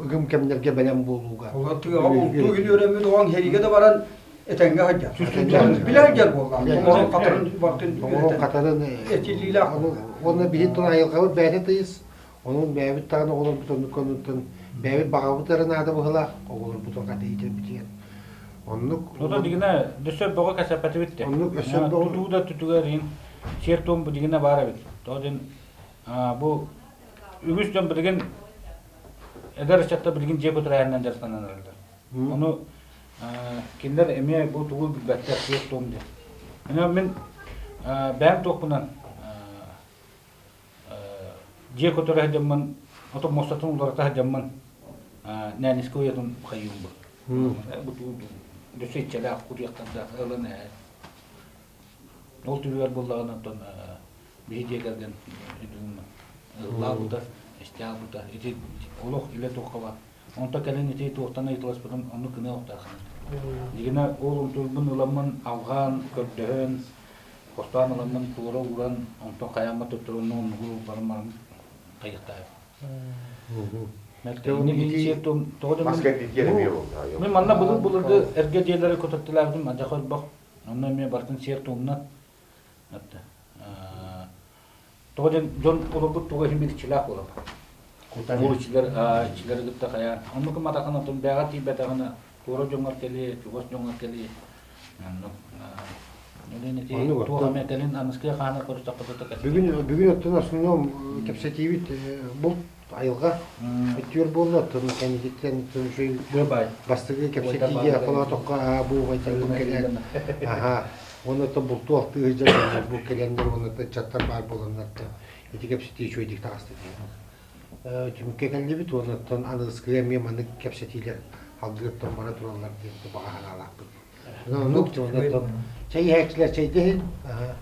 ыгым кэмнэргэ бэлэм буолууга. Олор тыаҕа бултуу үөрэммит оҕоҥ сэриигэ да баран этэҥҥэ сылдьар. Билэ сылдьар буоллаҕа. Тоҥорон хатарын бартын Тоҥорон хатарын этиллиилээх. Уонна биһи тыл айылҕабыт бэйэтэ тыйыс. Онон бэйэбит даҕаны оҕолорбут оннук оннуттан бэйэбит баҕабыт эрэ наада быһыылаах оҕолорбутун хата иитэрбитигэр. Оннук. Ону дигинэ өссө бөҕө кэсэппэтибит де. Оннук өссө бөҕө. Тутуу да түтүгэр иһин сиэр-туом бу дигинэ баар эбит. Тоҕо диэн бу үгүс дьон билигин эдэр ыччаттар билигин дьиэ көтүрээһинэн дьарыктанан эрэллэр. Ону кинилэр эмиэ бу тугу билбэттэр, сиэр-туом диэн. Мин мин бэйэм туохпунан дьиэ көтөрө сылдьаммын, ото муостатын уларыта сылдьаммын Нээниски уйатын хайыым бу. Бу өссө иччэлээх кутуйахтардаах ылан ээ. Ол түбүгэр буоллаҕына оттон биһи дьиэ кэргэн ыллаабыта, истээх ити олох илэ туохха баар. Онто кэлин ити туохтан ыйыталаспытым оннук гыныа охтооххун. Дигинэ ол унтуурбун ыламмын алҕаан, көрдөһөн, хостоон ыламмын туора ууран, онтон хайааммар төттөрү онно оннугу баран баран хайыахтаайым. Мин манна былыр-былыргы эргэ дьиэлэри көтөртөлөөбүтүм адьаха өрбөх. Онно эмиэ барытын сиэр-туомнан Тоҕо диэн дьон олорбут туга иһин иччилээх буолар. Ол иччилэр иччилэри кытта хайаан оннук гымматаххына оттон бэйэҕэ тиийбэтэҕинэ туора дьоҥҥор кэлиэ, чугас дьоҥҥор кэлиэ. Оннук туох эмэ кэлин аныскыга хаана көрүстэххэ Бүгүн бүгүн оттон основном кэпсэтиибит булт айылҕа өттүгэр буолла оттон кэнникиттэн үчүгэй бастакы кэпсэтиигэ холоотоххо бу убайдарбын кэлэн аха уонна оттон бултуу алтыы сылдьар бу кэлэннэр уонна ыччаттар баар буоланнар ити кэпсэтии үчүгэйдик таҕыста диэн түмүккэ кэллибит уонна оттон аныгыскыга эмиэ маннык кэпсэтиилэр алгыаттан бара тураллар диэн баҕа санаалаахпыт. Оннук уонна чэй иһээччилэр чэйдэһин.